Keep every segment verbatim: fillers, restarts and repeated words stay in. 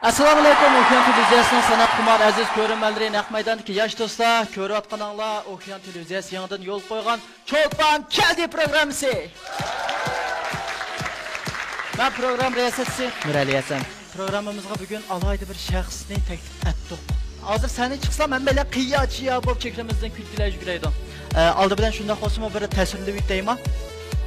ئەسسالامۇئەلەيكۇم، ئوكيان تېلېۋىزىيەسىنىڭ سەنئەت خۇمار ئەزىز كۆرۈرمەنلىرى، نەق مەيداندىكى ياش دوستلار، كۆرۈۋاتقىنىڭلار ئوكيان تېلېۋىزىيەسى يېڭىدىن يولغا قويغان چولپان كەلدى پروگراممىسى. مەن پروگرامما رىياسەتچىسى نۇرئەلى ھەسەن. پروگراممىمىزغا بۈگۈن ئالاھىدە بىر شەخسنى تەكلىپ ئەتتۇق. ھازىر سەھنىگە چىقسام، ھەممەيلەن قىيا-چىيا بولۇپ چېھرىمىزدىن كۈلكىلەر يۈگۈرەيدۇ. ئە، ئالدى بىلەن شۇنداق بولسىمۇ بىر تەسۋىرلىۋېتەيما؟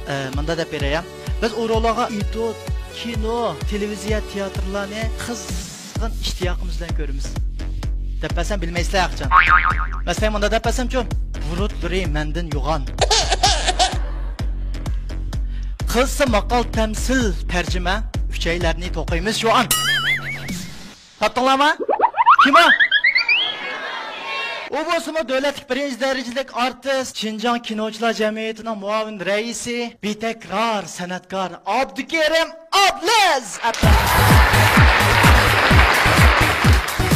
ئە، مۇنداق دەپ بېرەي، ھە. بىز ئۇ روللارغا ئېتوت، كىنو، تېلېۋىزىيە، تىياتىرلارنى قىزغىن ئىشتىياقىمىز بىلەن كۆرىمىز. دەپ بەرسەم بىلمەيسىلەر ھەقىچان. مەسىلەن، مۇنداق دەپ بەرسەمچۇ؟ بۇلۇتلىرى مەندىن يوغان. قىلسا ماقال تەمسىل تەرجىمە، ئۈچەيلەرنى توقۇيمىز شۇ ئان. تاپتىڭلارمۇ؟ كىم ئۇ؟ ئۇ بولسىمۇ دۆلەتلىك بىرىنچى دەرىجىلىك ئارتىس، شىنجاڭ كىنوچىلار جەمئىيىتىنىڭ مۇئاۋىن رەئىسى، بىتەكرار سەنئەتكار ئابدۇكېرىم ئابلىز.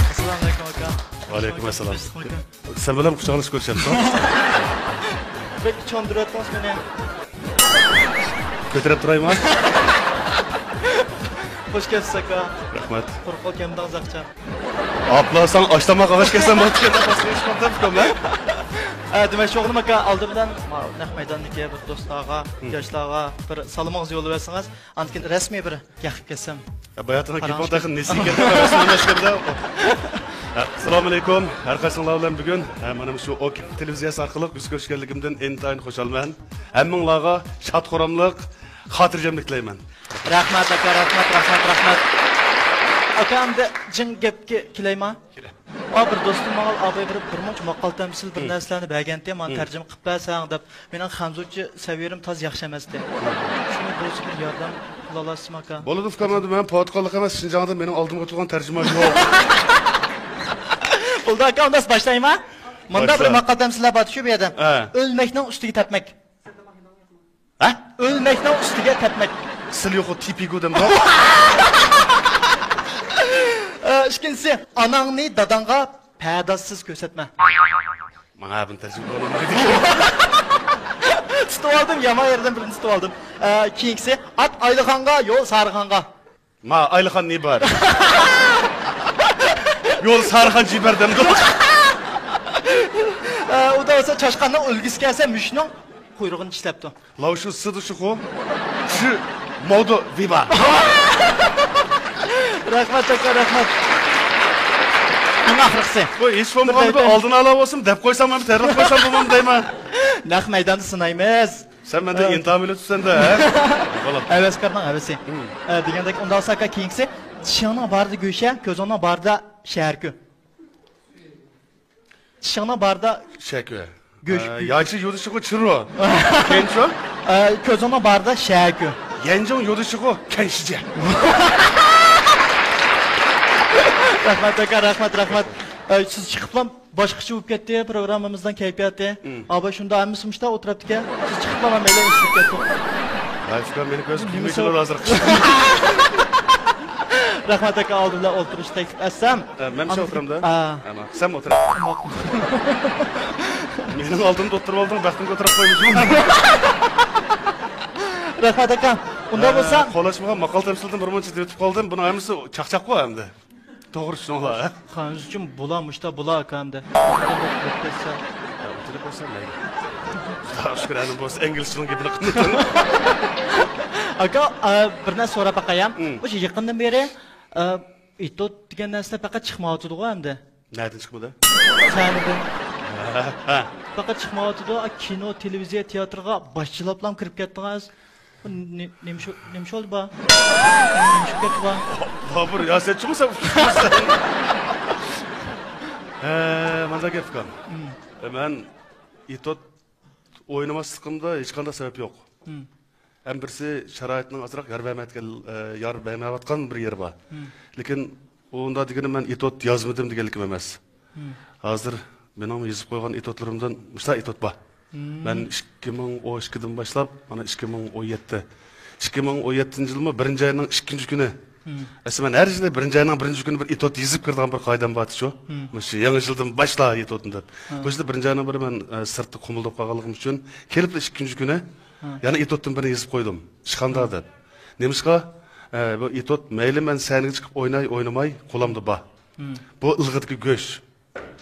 ئەسسالامۇئەلەيكۇم ئاكا. ۋەئەلەيكۇم ئەسسالام. سەن بىلەن قۇچاقلىشىپ كۆرۈشەمسەن؟ بەك چاندۇرۇۋەتتىڭىز مېنى. كۆتۈرۈپ تۇرايمۇ؟ خوش كەپسىز ئاكا. رەھمەت. قۇرۇق قول كەلمىدىڭىز ئاكىچان. ئاپلا ساڭ ئاشتاماق ئاغاچ كەلسەم بولدى دەپ باشقا ئىش قىلدىم مەن. ئە، دېمەك، شوغلىم ئاكا، ئالدى بىلەن ما-، نەق مەيداندىكى بىر دوستلارغا، ياشلارغا بىر سالىمىڭىزنى يوللىۋەرسىڭىز، ئاندىن كېيىن رەسمىي بىر گەپ قىلىپ كەتسەم. يا، باياتىنىڭ گېپىڭ تېخى نېسى كەتتى، رەسمىي ئەمەسكەندە. ئەسسالامۇئەلەيكۇم. ھەر قايسىڭلار بىلەن بۈگۈن، ھە، مانا شۇ ئوك تېلېۋىزىيەسى ئارقىلىق يۈز كۆرۈشكەنلىكىمدىن ئىنتايىن خۇشالمەن. ھەممىڭلارغا شاد-خۇراملىق، خاتىرجەملىك تىلەيمەن. رەھمەت، ئاكا، رەھمەت، رەھمەت، رەھمەت. ئاكا، ئەمدى جىڭ گەپكە كېلەيما؟ ئا، بىر دوستۇم ماڭا، ئاباي، بىر، بىر مۇنچە ماقال تەمسىل بىر نەرسىلەرنى بەرگەنتى، مانا تەرجىمە قىلىپ بەرسەڭ دەپ. مېنىڭ خەنزۇچە سەۋىيەم تازا ياخشى ئەمەستى. شۇنى بولسا بىر ياردەم قىلالايسىزمۇ ئاكا؟ بولىدۇ ئۇكام، ئەمدى مەن پوتقانلىق ئەمەس، شىنجاڭدا مېنىڭ ئالدىمغا ئولتۇرغان تەرجىمان يوق. بولدى ئاكا، ئۇنداق باشلايما؟ مۇندا بىر ماقال تەمسىللەر بار شۇ بۇ يەردە. ئۆلمەكنىڭ ئۈستىگە تەپمەك. ھە؟ ئۆلمەكنىڭ ئۈستىگە تەپمەك. سىلى يوق تېپىگۇ دەمدۇ؟ ئە، ئىككىنچىسى، ئاناڭنى داداڭغا پەردازسىز كۆرسەتمە. ماڭا بۇنى تەرجىمە قىلالمايدۇ. تۇتۇپ ئالدىم، يامان يەردىن بىرنى تۇتۇپ ئالدىم. ئە، كېيىنكىسى، ئات ئايلىخانغا، يول سارىخانغا. ما ئايلىخان نېمە بار؟ يول سارىخان جىبەر دەمدۇ؟ ئە، ئۇدا بولسا چاشقاننىڭ ئۈلگىسى كەلسە مۈشۈكنىڭ قۇيرۇقىنى چىشلەپتۇ. لاۋشۇ سىدۇ شۇخۇ. شۇ مودا ۋىبا. رەھمەت ئاكا، رەھمەت. ئەڭ ئاخىرقىسى. بۇ ھېچ بولمىغاندا بىر ئالدىن ئالا بولسۇن دەپ قويسام، مەن تەرلەپ قويسام بولمامدۇ دەيمەن. نەق مەيداندا سىنايمىز. سەن مەندە ئىنتىھا بىلىۋاتىسەن-دە، ھە؟ ھەۋەسكارنىڭ ھەۋىسى. ئە، دېگەندەك، ئۇنداق بولسا ئاكا، كېيىنكىسى، چىشىڭنىڭ بارىدا گۆشە، كۆزۈڭنىڭ بارىدا شەھەركۈ. چىشىڭنىڭ بارىدا شەكۈ. گۆش. ئە، ياچى يۇدۇشىغۇ چىرۇ. كەنچۇ؟ ئە، كۆزۈڭنىڭ بارىدا شەكۈ. يەنجىڭ يۇدۇشىغۇ كەنشىجە. رەھمەت ئاكا، رەھمەت، رەھمەت. ئە، سىز چىقىپلا باشقىچە بولۇپ كەتتى، پروگراممىمىزنىڭ كەيپىياتى. ئاباي شۇنداق ھەممىسى مۇشۇنداق ئولتۇرۇپتىكەن. سىز چىقىپلا مەن مەيلى ئىشلىپ كەتتۇق. ھاي ئۇكام، مېنى كۆرسە كۈلمىسىلا ھازىر. رەھمەت ئاكا، ئالدى بىلەن ئولتۇرۇش تەكلىپ ئەتسەم. ئە، مەن مۇشۇ ئولتۇرامدا؟ ئا. ئەمە، سەن ئولتۇر. ماقۇل. مېنىڭ ئالدىمدا ئولتۇرۇپ ئالدىڭ، بەختىمگە ئولتۇرۇپ قويمىدىڭ. رەھمەت ئاكا. ئۇنداق ئە، بولسا قولاشمىغان ماقال تەمسىلدىن بىر مۇنچە تېتىپ قالدىم. بۇنىڭ ھەممىسى چاقچاق بۇ ئەمدى. توغرا چۈشىنىڭلار. خەنزۇچۇم بۇلا، مۇشتا بۇلا ئاكا ئەمدى. ئۇچۇرۇپ بولسا مەيلى. خۇداغا شۈكۈر، ئەنە بولسا ئىنگلىزچىنىڭ گېپىنى قىلمىدىڭ. ئاكا، ئا، بىر نەرسە سوراپ باقاي. مۇشۇ يېقىندىن بېرى، ئا، ئېتوت دېگەن نەرسىلەر پەقەت چىقمايۋاتىدىغۇ ئەمدى. نەدىن چىقمىدى؟ سەھنىدىن. ھە، ھە. پەقەت چىقمايۋاتىدۇ. ئا، كىنو، تېلېۋىزىيە، تېئاتىرغا باشچىلاپلام كىرىپ كەتتىڭىز. نېمە شو-، نېمە شولدى با؟ نېمە شۇ گەپ با؟ بابۇر، يا سەن چوڭ سەن. ھە، مانداق گەپ ئۇكام. مەن ئېتوت ئوينىماسلىقىمدا ھېچقانداق سەۋەب يوق. ھەم بىرسى شارائىتنىڭ ئازراق يار بەرمەيدىغان، يار بەرمەيۋاتقان بىر يېرى بار. لېكىن ئۇنداق دېگىنىم مەن ئېتوت يازمىدىم دېگەنلىكىم ئەمەس. ھازىر مېنىڭ يېزىپ قويغان ئېتوتلىرىمدىن مۇشۇنداق ئېتوت بار. مەن ئىككى مىڭ ئون ئىككىدىن باشلاپ، مانا ئىككى مىڭ ئون يەتتە. ئىككى مىڭ ئون يەتتىنچى يىلمۇ بىرىنچى ئاينىڭ ئىككىنچى كۈنى. ئەسلى مەن ھەر يىلى بىرىنچى ئاينىڭ بىرىنچى كۈنى بىر ئېتوت يېزىپ كىرىدىغان بىر قائىدەم بارتىچۇ. مۇشۇ يېڭى يىلدىن باشلا ئېتوتنى دەپ. بۇ يىلدا بىرىنچى ئاينىڭ بىرى مەن، ئە، سىرتتا قۇمۇلداپ قالغانلىقىم ئۈچۈن كېلىپلا ئىككىنچى كۈنى يەنە ئېتوتتىن بىرنى يېزىپ قويدۇم. ئىشخانىدا دەپ. نېمىشقا؟ ئە، بۇ ئېتوت، مەيلى مەن سەھنىگە چىقىپ ئويناي، ئوينىماي، قولامدا بار. بۇ ئىلغىدىكى گۆش.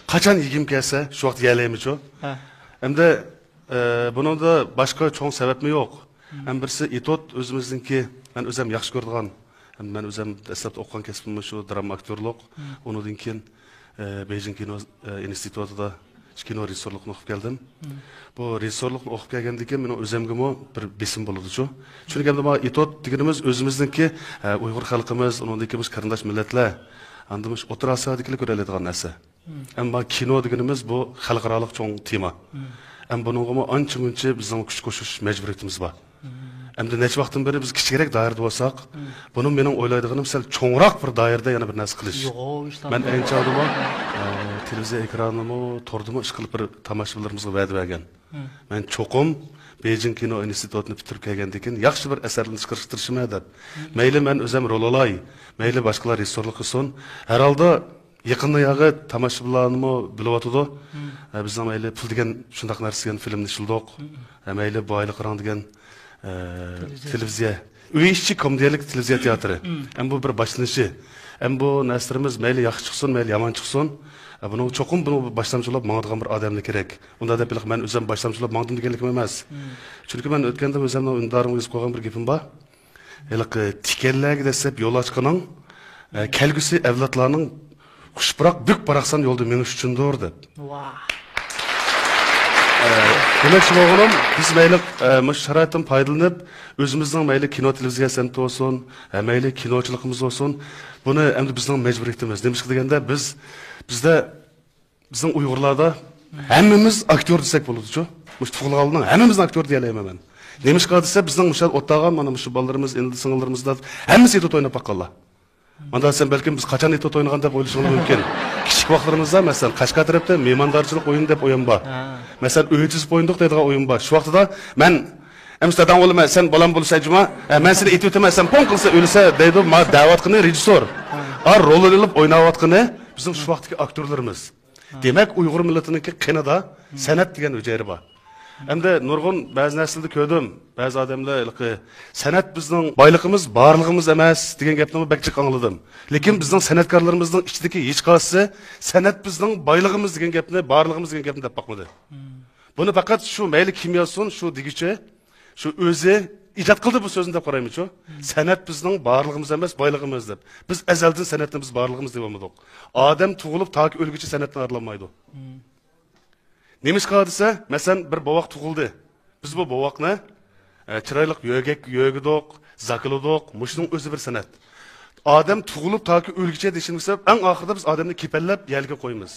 قاچان يېگۈم كەلسە، شۇ ۋاقىت يېيەلەيمىچۇ؟ ئەمدى، ئە، بۇنىڭدا باشقا چوڭ سەۋەبمۇ يوق. ئەم بىرسى ئېتوت ئۆزىمىزنىڭكى، مەن ئۆزۈم ياخشى كۆرىدىغان، ئەم مەن ئۆزۈم دەسلەپتە ئوقۇغان كەسپىممۇ شۇ دراما ئاكتورلۇق. ئۇنىڭدىن كېيىن، ئە، بېيجىڭ كىنو، ئە، ئىنستىتۇتىدا كىنو رېژىسسورلۇقنى ئوقۇپ كەلدىم. بۇ رېژىسسورلۇقنى ئوقۇپ كەلگەندىن كېيىن مېنىڭ ئۆزۈمگىمۇ بىر بېسىم بولىدۇچۇ. چۈنكى ئەمدى مانا ئېتوت دېگىنىمىز ئۆزىمىزنىڭكى، ئە، ئۇيغۇر خەلقىمىز، ئۇنىڭدىن كېيىن مۇشۇ قېرىنداش مىللەتلەر، ئاندىن مۇشۇ ئوتتۇرا ئاسىيادىكىلەر كۆرەلەيدىغان نەرسە. ئەمما كىنو دېگىنىمىز بۇ خەلقئارالىق چوڭ تېما. ئەم بۇنىڭغىمۇ ئانچە مۇنچە بىزنىڭ كۈچ قوشۇش مەجبۇرىيىتىمىز بار. ئەمدى نەچچە ۋاقىتتىن بېرى بىز كىچىكرەك دائىرىدە بولساق، بۇنىڭ مېنىڭ ئويلايدىغىنىم سەل چوڭراق بىر دائىرىدە يەنە بىر نەرسە قىلىش. يوغان ئىشلار. مەن ئەينى چاغدىمۇ، ئە، تېلېۋىزىيە ئېكرانىمۇ، توردىمۇ ئىشقىلىپ بىر تاماشىبىنلىرىمىزغا ۋەدە بەرگەن. مەن چوقۇم بېيجىڭ كىنو ئىنستىتۇتىنى پۈتتۈرۈپ كەلگەندىن كېيىن ياخشى بىر ئەسەرلەرنى چىقىرىشقا تىرىشىمەن دەپ. مەيلى مەن ئۆزۈم رول ئالاي، مەيلى باشقىلار رېژىسسورلۇق قىلسۇن. ھەر ھالدا يېقىندا ياغى تاماشىبىنلارمۇ بىلىۋاتىدۇ. ئە، بىزنىڭ مەيلى پۇل دېگەن شۇنداق نەرسە دېگەن فىلىمنى ئىشلىدۇق. ئە، مەيلى بايلىق راڭ دېگەن، ئە، تېلېۋىزىيە. تېلېۋىزىيە. ئۆي ئىچى كومېدىيەلىك تېلېۋىزىيە تىياتىرى. ئەم بۇ بىر باشلىنىشى. ئەم بۇ نەرسىلىرىمىز مەيلى ياخشى چىقسۇن، مەيلى يامان چىقسۇن. ئە، بۇنىڭ چوقۇم بۇنىڭ باشلامچىلاپ ماڭىدىغان بىر ئادەملەر كېرەك. ئۇنداق دەپ مەن ئۆزۈم باشلامچىلاپ ماڭدىم دېگەنلىكىم ئەمەس. چۈنكى مەن ئۆتكەندە ئۆزۈمنىڭ ئۈندىدارىمغا يېزىپ قويغان بىر گېپىم بار. ھېلىقى تىكەنلەرگە دەسسەپ يول ئاچقىنىڭ، ئە، كەلگۈسى ئەۋلادلارنىڭ خۇش پۇراق، بۈك پاراقسان يولدا مېڭىش ئۈچۈندۇر، دەپ. ۋاھ. ئە، دېمەكچى بولغىنىم، بىز مەيلى، ئە، مۇشۇ شارائىتتىن پايدىلىنىپ، ئۆزىمىزنىڭ مەيلى كىنو تېلېۋىزىيە سەنئىتى بولسۇن، ئە، مەيلى كىنوچىلىقىمىز بولسۇن، بۇنى ئەمدى بىزنىڭ مەجبۇرىيىتىمىز. نېمىشقا دېگەندە، بىز، بىزدە بىزنىڭ ئۇيغۇرلاردا ھەممىمىز ئاكتيور دېسەك بولىدۇچۇ؟ مۇشۇ تۇغۇلغانلارنىڭ ھەممىمىزنى ئاكتيور دېيەلەيمەن مەن. نېمىشقا دېسە، بىزنىڭ مۇشۇ ئوتتاغا مانا مۇشۇ بالىلىرىمىز، ئىنىلىرىمىز، سىڭىللىرىمىز دەپ ھەممىسى ئېتوت ئويناپ باققانلار. ماندا دېسەم، بەلكىم بىز قاچان ئېتوت ئوينىغان دەپ ئويلىشىڭلار مۇمكىن. كىچىك ۋاقىتلىرىمىزدا، مەسىلەن، قەشقەر تەرەپتە مېھماندارچىلىق ئويۇنى دەپ ئويۇن بار. مەسىلەن، ئۆي تۈزۈپ ئوينىدۇق دەيدىغان ئويۇن بار. شۇ ۋاقتىدا مەن، ئەمىسە داداڭ بولىمەن، سەن بالام بولىسەن جۇما، ھە، مەن سېنى ئېتىۋېتىمەن، سەن پوڭ قىلسا ئۆلىسە دەيدۇ، ما دەۋاتقىنى رېژىسسور. ئا، رولىنى ئېلىپ ئويناۋاتقىنى بىزنىڭ شۇ ۋاقىتتىكى ئاكتيورلىرىمىز. دېمەك، ئۇيغۇر مىللىتىنىڭكى قېنىدا سەنئەت دېگەن ھۈجەيرە بار. ئەمدى نۇرغۇن بەزى نەرسىلەردە كۆردۈم، بەزى ئادەملەر ھېلىقى، سەنئەت بىزنىڭ بايلىقىمىز، بارلىقىمىز ئەمەس دېگەن گەپنىمۇ بەك جىق ئاڭلىدىم. لېكىن بىزنىڭ سەنئەتكارلىرىمىزنىڭ ئىچىدىكى ھېچقايسىسى سەنئەت بىزنىڭ بايلىقىمىز دېگەن گەپنى، بارلىقىمىز دېگەن گەپنى دەپ باقمىدى. بۇنى پەقەت شۇ مەيلى كىم يازسۇن، شۇ دېگۈچى، شۇ ئۆزى ئىجاد قىلدى بۇ سۆزنى دەپ قارايمىچۇ؟ سەنئەت بىزنىڭ بارلىقىمىز ئەمەس، بايلىقىمىز دەپ. بىز ئەزەلدىن سەنئەتنى بىز بارلىقىمىز دەپ بولمىدۇق. ئادەم تۇغۇلۇپ تاكى ئۆلگۈچە سەنئەتتىن ئايرىلالمايدۇ. نېمىشقا دېسە، مەسىلەن، بىر بوۋاق تۇغۇلدى. بىز بۇ بوۋاقنى، ئە، چىرايلىق يۆگەك يۆگىدۇق، زاكىلىدۇق. مۇشۇنىڭ ئۆزى بىر سەنئەت. ئادەم تۇغۇلۇپ تاكى ئۆلگۈچە دېيىشىمىز سەۋەب، ئەڭ ئاخىرىدا بىز ئادەمنى كېپەنلەپ يەرلىككە قويىمىز.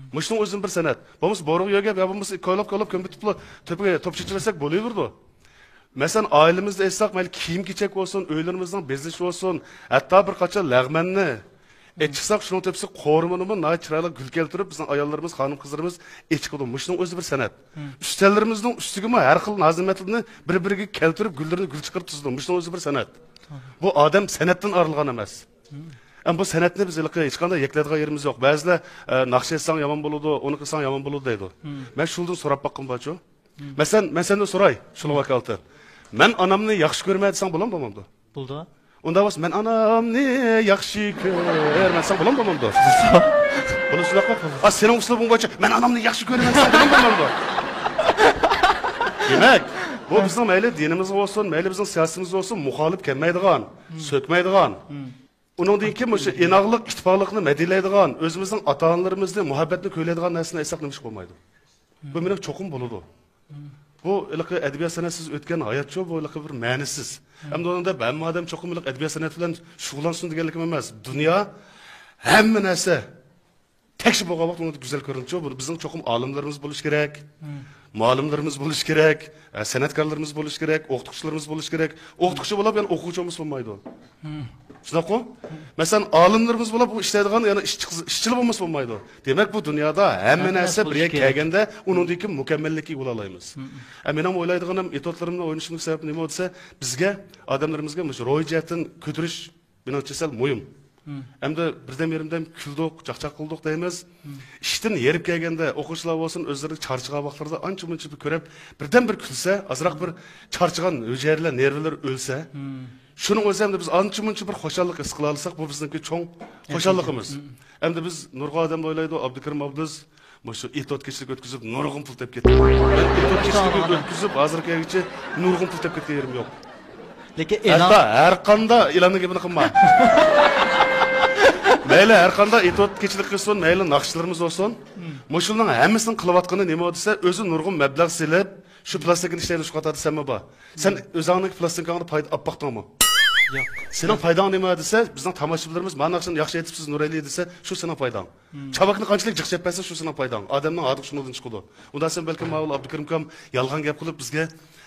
مۇشۇنىڭ ئۆزىمۇ بىر سەنئەت. بولمىسا بورىغا يۆگەپ، يا بولمىسا كويلاپ-كويلاپ كۆمۈپ تۇپلا تۆپىگە توپ چېچىۋەتسەك بولۇۋېرىدۇ. مەسىلەن، ئائىلىمىزدە ئېيتساق، مەيلى كىيىم-كېچەك بولسۇن، ئۆيلىرىمىزنىڭ بېزىشى بولسۇن، ھەتتا بىر قاچان لەغمەننى ئېچىقساق، شۇنىڭ تۆپىسىگە قورۇمىنىمۇ ناھايىتى چىرايلىق گۈل كەلتۈرۈپ، بىزنىڭ ئاياللىرىمىز، خانىم-قىزلىرىمىز ئېچىقىدۇ. مۇشۇنىڭ ئۆزى بىر سەنئەت. ئۈستەللىرىمىزنىڭ ئۈستىگىمۇ ھەر خىل نازۇنەتلىرىنى بىر-بىرىگە كەلتۈرۈپ، گۈللىرىنى گۈل چىقىرىپ تىزىدۇ. مۇشۇنىڭ ئۆزى بىر سەنئەت. بۇ ئادەم سەنئەتتىن ئايرىلغان ئەمەس. ئەم، بۇ سەنئەتنى بىز ھېلىقى ھېچقانداق يەكلەيدىغان يېرىمىز يوق. بەزىلەر، ئە، ناخشا ئېيتساڭ يامان بولىدۇ، ئۇنى قىلساڭ يامان بولىدۇ دەيدۇ. مەن شۇلدىن سوراپ باققىنىم بارچۇ. مەسىلەن، مەن سەندىن سوراي، شۇنىڭغا ۋاكالىتەن. مەن ئانامنى ياخشى كۆرىمەن دېسەڭ بولامدۇ، بولمامدۇ؟ بولىدۇ. ئۇنداق بولسا، مەن ئانامنى ياخشى كۆرىمەن دېسەڭ بولامدۇ، بولمامدۇ؟ بۇنى شۇنداقمۇ؟ ئا، سېنىڭ ئۇسلۇبۇڭ بويىچە، مەن ئانامنى ياخشى كۆرىمەن دېسەڭ بولامدۇ، بولمامدۇ؟ دېمەك، بۇ بىزنىڭ مەيلى دىنىمىزغا بولسۇن، مەيلى بىزنىڭ سىياسىتىمىزگە بولسۇن، مۇخالىپ كەلمەيدىغان، سۆكمەيدىغان. ئۇنىڭدىن كېيىن مۇشۇ ئىناقلىق، ئىتتىپاقلىقنى مەدھىيەلەيدىغان، ئۆزىمىزنىڭ ئاتا-ئانىلىرىمىزنى، مۇھەببەتنى كۆيلەيدىغان نەرسىنى ئېيتساق نېمىشقا بولمايدۇ؟ بۇ مېنىڭ چوقۇم بولىدۇ. بۇ ھېلىقى ئەدەبىيات سەنئەتسىز ئۆتكەن ھاياتچۇ، بۇ ھېلىقى بىر مەنىسىز. ئەمدى ئۇنىڭدا ھەممە ئادەم چوقۇم ھېلىقى ئەدەبىيات سەنئەت بىلەن شۇغۇللانسۇن دېگەنلىكىم ئەمەس. دۇنيا ھەممە نەرسە تەكشى بولغان ۋاقىت ئۇنىڭدا گۈزەل كۆرۈنىدۇ. بۇ بىزنىڭ چوقۇم ئالىملىرىمىز بولۇشى كېرەك، مۇئەللىملىرىمىز بولۇشى كېرەك، ئە، سەنئەتكارلىرىمىز بولۇشى كېرەك، ئوقۇتقۇچىلىرىمىز بولۇشى كېرەك. ئوقۇتقۇچى بولۇپ يەنە ئوقۇغۇچى بولمىسا بولمايدۇ. شۇنداققۇ؟ مەسىلەن، ئالىملىرىمىز بولۇپ ئۇ ئىشلەيدىغان يەنە ئىشچى-، ئىشچىلا بولمىسا بولمايدۇ. دېمەك، بۇ دۇنيادا ھەممە نەرسە بىر يەرگە كەلگەندە ئۇنىڭدىن كېيىن مۇكەممەللىككە ئىگە بولالايمىز. ئە، مېنىڭ ئويلايدىغىنىم، ئېتوتلىرىمنى ئوينىشىمنىڭ سەۋەبى نېمە دېسە، بىزگە، ئادەملىرىمىزگە مۇشۇ روھىي جەھەتتىن كۆتۈرۈش مېنىڭچە سەل مۇھىم. ئەمدى بىردەم يېرىمدەم كۈلدۇق، چاقچاق قىلدۇق دەيمىز. ئىشتىن ھېرىپ كەلگەندە ئوقۇغۇچىلار بولسۇن، ئۆزلىرى چارچىغان ۋاقىتلىرىدا ئانچە مۇنچە بىر كۆرۈپ، بىردەم بىر كۈلسە، ئازراق بىر چارچىغان ھۈجەيرىلەر، نېرۋىلىرى ئۆلسە، شۇنىڭ ئۆزى ئەمدى بىز ئانچە مۇنچە بىر خۇشاللىق ھېس قىلالىساق، بۇ بىزنىڭكى چوڭ خۇشاللىقىمىز. ئەمدى بىز نۇرغۇن ئادەم ئويلايدۇ، ئابدۇكېرىم ئابلىز مۇشۇ ئېتوت كېچىلىك ئۆتكۈزۈپ نۇرغۇن پۇل تېپىپ كەتتى. مەن ئېتوت كېچىلىكى ئۆتكۈزۈپ ھازىرغا كەلگۈچە نۇرغۇن پۇل تېپىپ كەتكەن يېرىم يوق. لېكىن ھەتتا ھەر قانداق ئېلاننىڭ گېپىنى قىلما. مەيلى ھەر قانداق ئېتوت كېچىلىك قىلسۇن، مەيلى ناخشىلىرىمىز بولسۇن. مۇشۇنىڭ ھەممىسىنىڭ قىلىۋاتقىنى نېمە دېسە، ئۆزى نۇرغۇن مەبلەغ سېلىپ، شۇ پىلاستىنكىنى ئىشلەيدۇ، شۇ قاتاردا سەنمۇ بار. سەن ئۆزۈڭنىڭ پىلاستىنكاڭدا پايدا ئاپ باقتىڭمۇ؟ ياق. سېنىڭ پايداڭ نېمە دېسە، بىزنىڭ تاماشىبىنلىرىمىز مانا ناخشىنى ياخشى ئېيتىپسىز نۇرئەلى دېسە، شۇ سېنىڭ پايداڭ. چاۋاكنى قانچىلىك جىق چەپ بەرسە، شۇ سېنىڭ پايداڭ. ئادەمنىڭ ھاردۇق شۇنىڭدىن چىقىدۇ. ئۇنداق سەن بەلكىم ماۋۇ ئابدۇكېرىم ئاكام يالغان گەپ قىلىپ بىزگە،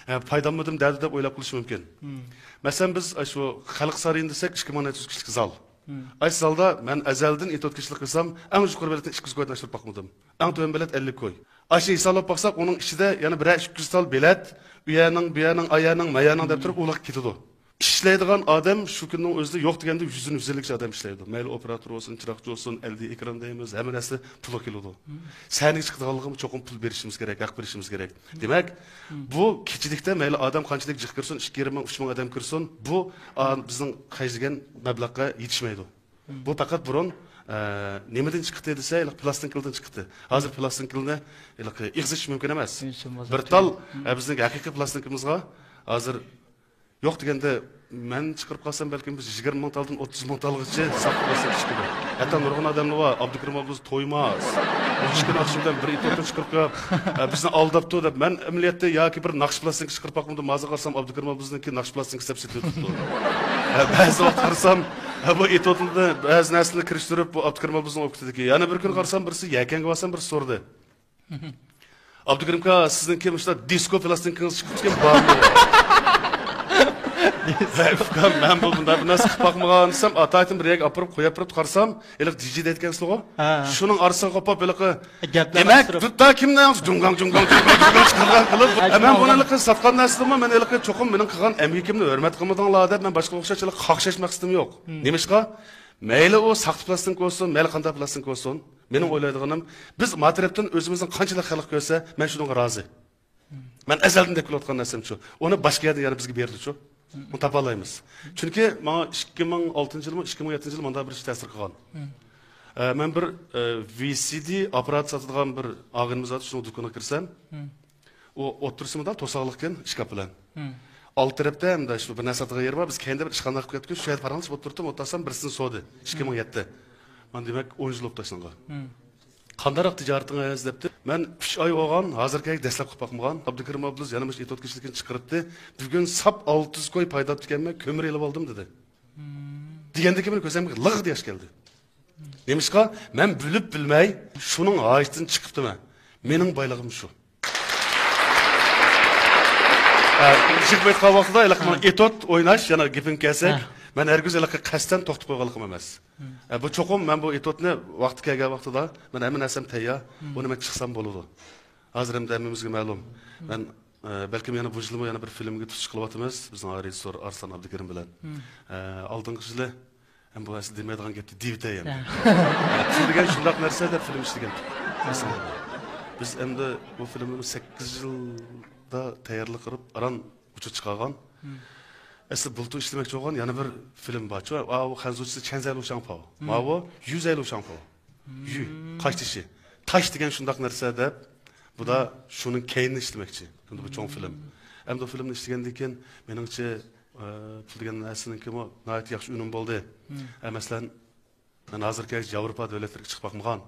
ئە، پايداممىدىم دەدى دەپ ئويلاپ قېلىشى مۇمكىن. مەسىلەن، بىز، ئە، شۇ خەلق سارىيىنى دېسەك، ئىككى مىڭ نەچچە يۈز كىشىلىك زال. ئاشۇ زالدا مەن ئەزەلدىن ئېتوت كېچىلىك قىلسام، ئەڭ يۇقىرى بېلەتنى ئىككى يۈز كويدىن ئاشۇرۇپ باقمىدىم. ئەڭ تۆۋەن بېلەت ئەللىك كوي. ئاشۇ ھېسابلاپ باقساق، ئۇنىڭ ئىچىدە يەنە بىرەر ئىككى يۈز تال بېلەت، ئۇ يەرنىڭ، بۇ يەرنىڭ، ئا يەرنىڭ، ما يەرنىڭ دەپ تۇرۇپ ئۇلارغا كېتىدۇ. ئىشلەيدىغان ئادەم شۇ كۈننىڭ ئۆزىدە يوق دېگەندە يۈزدىن يۈز ئەللىكچە ئادەم ئىشلەيدۇ. مەيلى ئوپېراتور بولسۇن، چىراغچى بولسۇن، ئەلدى ئېكران دەيمىز، ھەممە نەرسە پۇلغا كېلىدۇ. سەھنىگە چىقىدىغانلىقىمۇ چوقۇم پۇل بېرىشىمىز كېرەك، ھەق بېرىشىمىز كېرەك. دېمەك، بۇ كېچىلىكتە مەيلى ئادەم قانچىلىك جىق كىرسۇن، ئىككى يېرىم مىڭ، ئۈچ مىڭ ئادەم كىرسۇن، بۇ، ئا، بىزنىڭ خەجلىگەن مەبلەغقە يېتىشمەيدۇ. بۇ پەقەت بۇرۇن، ئە، نېمىدىن چىقتى دېسە، ھېلىقى پىلاستىنكىلىدىن چىقتى. ھازىر پىلاستىنكىلنى ھېلىقى ئېغىزىچ مۇمكىن ئەمەس. بىر تال، ئە، بىزنىڭ ھەقىقىي پىلاستىنكىمىزغا ھازىر يوق دېگەندە، مەن چىقىرىپ قالسام، بەلكىم بىز يىگىرمە مىڭ تالدىن ئوتتۇز مىڭ تالغىچە ساپ پىلاستىنكا چىقىدۇ. ھەتتا نۇرغۇن ئادەملەر بار، ئابدۇكېرىم ئابلىز تويماس. ئۇ چىققان ئاخشام بىلەن بىر ئېتوتنى چىقىرىپ قويۇپ، ئە، بىزنى ئالداپتۇ دەپ، مەن ئەمەلىيەتتە ياكى بىر ناخشا پىلاستىنكا چىقىرىپ باقمىدىم، ھازىر قارىسام، ئابدۇكېرىم ئابلىزنىڭكى ناخشا پىلاستىنكىسى دەپ سېتىلىۋېتىپتۇ. ئە، بەزى ۋاقىت قارىسام، ئە، بۇ ئېتوتلىرىدا بەزى نەرسىلەرنى كىرىشتۈرۈپ، بۇ ئابدۇكېرىم ئابلىزنىڭ ئوقۇتىدىكى. يەنە بىر كۈنى قارىسام، بىرسى يەكەنگە بارسام، بىرسى سورىدى. ئابدۇكېرىم ئاكا، سىزنىڭكى مۇشۇنداق دىسكو پىلاستىنكىڭىز چىقىپتىكەن، بارمۇ؟ ھەي ئۇكام، مەن بۇ بۇنداق بىر نەرسە قىلىپ باقمىغان دېسەم، ئاتايتىن بىر يەرگە ئاپىرىپ قويۇپ بېرىپتۇ، قارىسام، ھېلىقى دىجى دەيدىكەنسىزغۇ؟ ھە. شۇنىڭ ئارىسىغا قوپۇپ ھېلىقى، دېمەك، دۇتتا كىمنىڭ جۇڭگاڭ، جۇڭگاڭ، جۇڭگاڭ، جۇڭگاڭ چىقارغان قىلىپ، ھە، مەن بۇنى ھېلىقى ساتقان نەرسىدىنمۇ، مەن ھېلىقى چوقۇم مېنىڭ قىلغان ئەمگىكىمنى ھۆرمەت قىلمىدىڭلار دەپ، مەن باشقا ئوخشاش ھېلىقى قاقشاش مەقسىتىم يوق. نېمىشقا؟ مەيلى ئۇ ساختا پىلاستىنكا بولسۇن، مەيلى قانداق پىلاستىنكا بولسۇن، مېنىڭ ئويلايدىغىنىم، بىز ما تەرەپتىن ئۆزىمىزنىڭ قانچىلىك خەلق كۆرسە، مەن شۇنىڭغا رازى. مەن ئەزەلدىن دەپ كېلىۋاتقان نەرسەم شۇ. ئۇنى باشقا يەردىن يەنە بىزگە بېرىدۇچۇ. ئۇنى تاپالايمىز. چۈنكى ماڭا ئىككى مىڭ ئالتىنچى يىلمۇ، ئىككى مىڭ يەتتىنچى يىل مانداق بىر ئىش تەسىر قىلغان. ئە، مەن بىر، ئە، ۋى سى دى ئاپپارات ساتىدىغان بىر ئاغىنىمىز بار، شۇنىڭ دۇكىنىغا كىرسەم، ئۇ ئوتتۇرىسى مۇنداق توساقلىقكەن ئىشكاپ بىلەن. ئالدى تەرەپتە مۇنداق شۇ بىر نەرسە ساتىدىغان يېرى بار، بىز كەينىدە بىر ئىشخانىغا كىرىپ كەتتۇق، شۇ يەردە پاراڭلىشىپ ئولتۇرۇپتۇم، ئولتۇرسام بىرسىدىن سورىدى، ئىككى مىڭ يەتتە. مانا دېمەك ئون يىل بولۇپتۇ ئاشۇنىڭغا. قانداقراق تىجارىتىڭىز دەپتۇ. مەن ئۈچ ئاي بولغان، ھازىرغىچە دەسلەپ قىلىپ باقمىغان. ئابدۇكېرىم ئابلىز يەنە مۇشۇ ئېتوت كېچىلىكىنى چىقىرىپتۇ. بۈگۈن ساپ ئالتە يۈز كوي پايدا تاپتىكەنمەن، كۆمۈر ئېلىپ ئالدىم دېدى. دېگەندىن كېيىن مېنىڭ كۆزۈمگە لىغ دېياش كەلدى. نېمىشقا؟ مەن بىلىپ بىلمەي شۇنىڭ ھاجىتىدىن چىقىپتىمەن. مېنىڭ بايلىقىم شۇ. ئە، جىق ئېيتقان ۋاقتىدا ھېلىقى مانا ئېتوت ئويناش، يەنە گېپىڭگە كەلسەك، مەن ھەرگىز ھېلىقى قەستەن توختىتىپ قويغانلىقىم ئەمەس. ئە، بۇ چوقۇم مەن بۇ ئېتوتنى ۋاقتى كەلگەن ۋاقتىدا، مەن ھەممە نەرسەم تەييار، بۇنى مەن چىقسام بولىدۇ. ھازىر ئەمدى ھەممىمىزگە مەلۇم. مەن، ئە، بەلكىم يەنە بۇ يىلمۇ يەنە بىر فىلىمگە تۇتۇش قىلىۋاتىمىز، بىزنىڭ رېژىسسور ئارسلان ئابدۇكېرىم بىلەن. ئە، ئالدىنقى يىلى ھەم بۇ ئەسلى دېمەيدىغان گەپتى دېيىۋېتەي ئەمدى. پۇل دېگەن شۇنداق نەرسە دەپ فىلىم ئىشلىگەن. بىز ئەمدى بۇ فىلىمنى سەككىز يىلدا تەييارلىق قىلىپ، ئاران ئۇچۇر چىقارغان. ئەسلى بۇلتۇر ئىشلىمەكچى بولغان يەنە بىر فىلىم بارچۇ. ئاۋۇ خەنزۇچىسى چەنزەي لۇشاڭپاۋ. ماۋۇ يۈزەي لۇشاڭپاۋ. يۈ، قاش تېشى. تاش دېگەن شۇنداق نەرسە دەپ، بۇدا شۇنىڭ كەينىنى ئىشلىمەكچى. ئەمدى بۇ چوڭ فىلىم. ئەمدى بۇ فىلىمنى ئىشلىگەندىن كېيىن، مېنىڭچە، ئە، پۇل دېگەن نەرسىنىڭكىمۇ ناھايىتى ياخشى ئۈنۈم بولدى. ئە، مەسىلەن، مەن ھازىرغىچە ياۋروپا دۆلەتلىرىگە چىقىپ باقمىغان.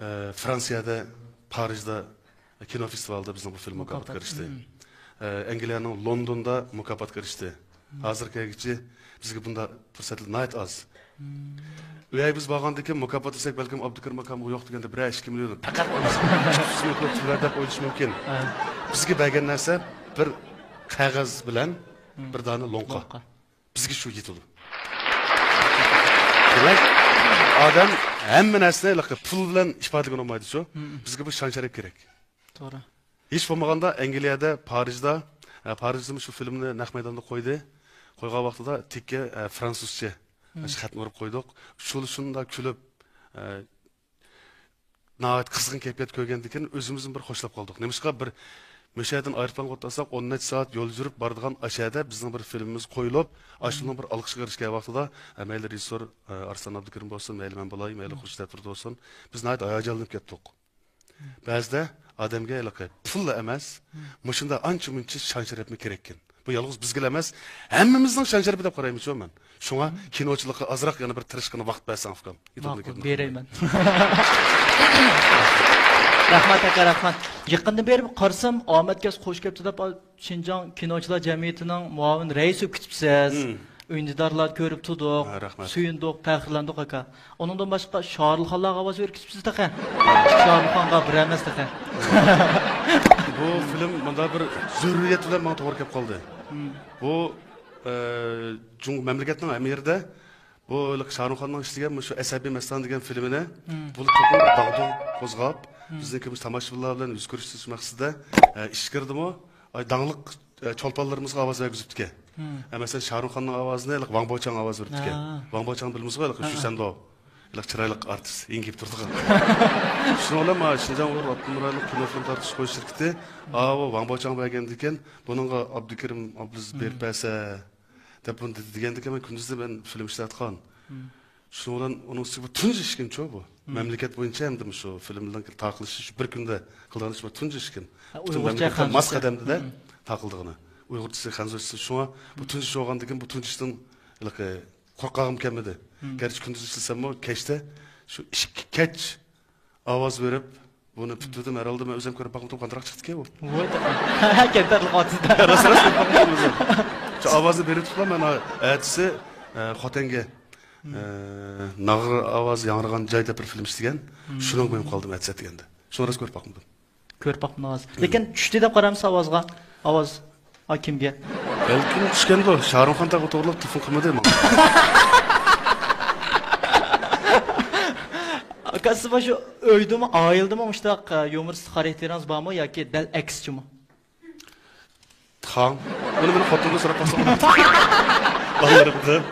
ئە، فرانسىيەدە، پارىژدا كىنو فېستىۋالىدا بىزنىڭ بۇ فىلىم مۇكاپاتقا ئېرىشتى. ئە، ئەنگلىيەنىڭ لوندوندا مۇكاپاتقا ئېرىشتى. ھازىرغا كەلگۈچە بىزگە بۇنداق پۇرسەتلەر ناھايىتى ئاز. ئۇ يەرگە بىز بارغاندىن كېيىن مۇكاپات دېسەك، بەلكىم ئابدۇكېرىم ئاكامغا يوق دېگەندە بىرەر ئىككى مىليون، پەقەت ئۈچ يۈز مىڭ كوي تۆلە دەپ ئويلىشى مۇمكىن. بىزگە بەرگەن نەرسە بىر قەغەز بىلەن بىر دانە لوڭقا. بىزگە شۇ يېتىدۇ. دېمەك، ئادەم ھەممە نەرسىنى ھېلىقى پۇل بىلەن ئىپادىلىگىلى بولمايدۇ شۇ. بىزگە بۇ شان-شەرەپ كېرەك. توغرا. ھېچ بولمىغاندا ئەنگلىيەدە، پارىژدا، ئە، پارىژدىمۇ شۇ فىلىمنى نەق مەيداندا قويدى. قويغان ۋاقتىدا تىككە، ئە، فرانسۇزچە مم. شۇ خەتنى ئۇرۇپ قويدۇق. شۇ شۇنداق كۈلۈپ، ئە، ناھايىتى قىزغىن كەيپىيات كۆرگەندىن كېيىن ئۆزىمىزمۇ بىر خوشلاپ قالدۇق. نېمىشقا بىر مۇشۇ يەردىن ئايروپىلانغا ئولتۇرساق، ئون نەچچە سائەت يول يۈرۈپ بارىدىغان ئاشۇ يەردە بىزنىڭ بىر فىلىمىمىز قويۇلۇپ، ئاشۇنىڭ بىر ئالقىشقا ئېرىشكەن ۋاقتىدا، ئە، مەيلى رېژىسسور، ئە، ئارسلان ئابدۇكېرىم بولسۇن، مەيلى مەن بولاي، مەيلى خۇرشىت ئەتىرى بولسۇن، بىز ناھايىتى ھاياجانلىنىپ كەتتۇق. بەزىدە ئادەمگە ھېلىقى پۇللا ئەمەس، مۇشۇنداق ئانچە مۇنچە شان شەرەپمۇ كېرەككەن. بۇ يالغۇز بىزگىلا ئەمەس، ھەممىمىزنىڭ شان شەرىپى دەپ قارايمىزچۇ مەن. شۇڭا كىنوچىلىققا ئازراق يەنە بىر تىرىشقىنا ۋاقىت بەرسەڭ ئۇكام. ماقۇل، بېرەيمەن. رەھمەت ئاكا، رەھمەت. يېقىندىن بېرى قارىسام، ئامەتكەس خوش كەپتۇ دەپ شىنجاڭ كىنوچىلار جەمئىيىتىنىڭ مۇئاۋىن رەئىسى بولۇپ كېتىپسىز. مم. ئۈندىدارلارنى كۆرۈپ تۇردۇق، ھە، رەھمەت. سۆيۈندۇق، پەخىرلەندۇق ئاكا. ئۇنىڭدىن باشقا شارۇلخانلارغا ئاۋاز بېرىپ كېتىپسىز تېخى. شارۇلخانغا بىر ئەمەس تېخى. بۇ فىلىم مۇنداق بىر زۆرۈرىيەت بىلەن ماڭا توغرا كېلىپ قالدى. مم. بۇ، ئە، جۇڭ-، مەملىكەتنىڭ ھەممە يېرىدە بۇ ھېلىقى شاھرۇخ خاننىڭ ئىشلىگەن مۇشۇ ئەسەبىي مەستان دېگەن فىلىمىنى، مم، بۇ چوقۇم داغدۇغ قوزغاپ، مم، بىزنىڭكى مۇشۇ تاماشىبىنلار بىلەن يۈز كۆرۈشتۈرۈش مەقسىتىدە، ئە، ئىچكىرىدىمۇ، ئاي، داڭلىق، ئە، چولپانلىرىمىزغا ئاۋاز بەرگۈزۈپتىكەن. مم. ئە، مەسىلەن، شاھرۇخ خاننىڭ ئاۋازىنى ھېلىقى ۋاڭ بوچاڭ ئاۋاز بېرىپتىكەن. ھا. ۋاڭ بوچاڭ بىلىمىزغۇ، ھېلىقى، ھا، شۈسەندو. ھېلىقى چىرايلىق ئارتىس، ئېڭىپ تۇرىدىغان. شۇنىڭ بىلەن مانا شىنجاڭ ئۇيغۇر ئاپتونوم رايونلۇق كىنو فىلىم تارقىتىش قويۇش شىركىتى، مم، ئاۋۇ ۋاڭ بوچاڭ بەرگەندىكىن، بۇنىڭغا ئابدۇكېرىم ئابلىز، مم، بېرىپ بەرسە، دەپ بۇنى دېدى دېگەندىكىن، مەن كۈندۈزدە مەن فىلىم ئىشلەۋاتقان. مم. شۇنىڭ بىلەن ئۇنىڭ ئۈستىگە بۇ تۇنجى ئىشكىن چۇ بۇ. مم. مەملىكەت بويىچە ھەمدە شۇ فىلىم بىلەن تارقىلىشى شۇ بىر كۈندە قىلغان ئىش بۇ تۇنجى ئىشكىن. ھە، پۈتۈن ئۇيغۇرچە مەملىكەتتە ماس قەدەمدە، مم، تارقىلىدىغىنى. ئۇيغۇرچىسى، خەنزۇچىسى. شۇڭا بۇ، مم، تۇنجى ئىش بولغاندىكىن بۇ تۇنجى ئىشتىن ھېلىقى قورققانغىم كەلمىدى. مم. گەرچە كۈندۈز ئىشلىسەممۇ، كەچتە شۇ ئىككى كەچ ئاۋاز بېرىپ، بۇنى پۈتتۈردۈم. ھەر ھالدا مەن ئۆزۈم كۆرۈپ باقمىدىم، قانداقراق چىقتىكەن بۇ. ۋاي، كەمتەرلىك ئاتىسىدا. راست، راست كۆرۈپ باقمىدىم ئۆزۈم. شۇ ئاۋازنى بېرىپ تۇرۇپلا مەن ئەتىسى، ئە، خوتەنگە، مم، ئە، ناغرا ئاۋازى ياڭرىغان جاي دەپ بىر فىلىم ئىشلىگەن. مم. شۇنىڭغا مېڭىپ قالدىم ئەتىسى ئەتىگەندە. شۇنى راست كۆرۈپ باقمىدىم. كۆرۈپ باقمىدىڭىز. لېكىن چۈشتى دەپ قارامسىز ئاۋازغا؟ ئاۋاز. ئا، كىمگە؟ بەلكىم چۈشكەندۇ، شاھرۇخ خان تاغا توغرىلاپ تېلېفون قىلمىدى ماڭا. ئاكا، سىز مۇشۇ ئۆيدىمۇ، ئائىلىدىمۇ مۇشۇنداق، ئە، يۇمۇرىستىك خاراكتېرىڭىز بارمۇ ياكى دەل ئەكسىچىمۇ؟ تاڭ. بۇنى مېنىڭ خوتۇنۇمدىن سوراپ باقسام بولمايدۇ. بالىلىرىمدىن.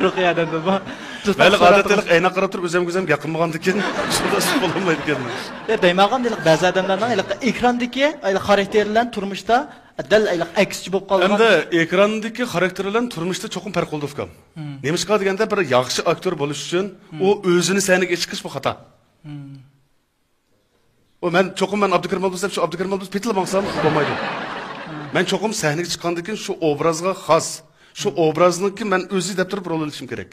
رۇقىيە ئادەمدىنمۇ؟ مەيلى، ئادەتتە ئەينەك قاراپ تۇرۇپ ئۆزۈم ئۆزۈم گەپ قىلمىغاندىكىن شۇنداق بولالمايدىكەنمەن. يا، دەيمەنغان دېلىق بەزى ئادەملەرنىڭ ھېلىقى ئېكراندىكى ھېلىقى خاراكتېرى بىلەن تۇرمۇشتا دەل ئەكسىچە بولۇپ قالغان. ئەمدى ئېكراندىكى خاراكتېر بىلەن تۇرمۇشتا چوقۇم پەرق بولىدۇ، ئۇكام. مم. نېمىشقا دېگەندە، بىر ياخشى ئاكتور بولۇش ئۈچۈن، مم، ئۇ ئۆزىنى سەھنىگە چىقىش بۇ خاتا. مم. ئۇ مەن چوقۇم مەن ئابدۇكېرىم ئابلىز دەپ، شۇ ئابدۇكېرىم ئابلىز پېتىلا ماڭسام بولمايدۇ. مم. مەن چوقۇم سەھنىگە چىققاندىن كېيىن شۇ ئوبرازغا خاس، شۇ، مم، ئوبرازنىڭكى مەن ئۆزى دەپ تۇرۇپ رول ئېلىشىم كېرەك.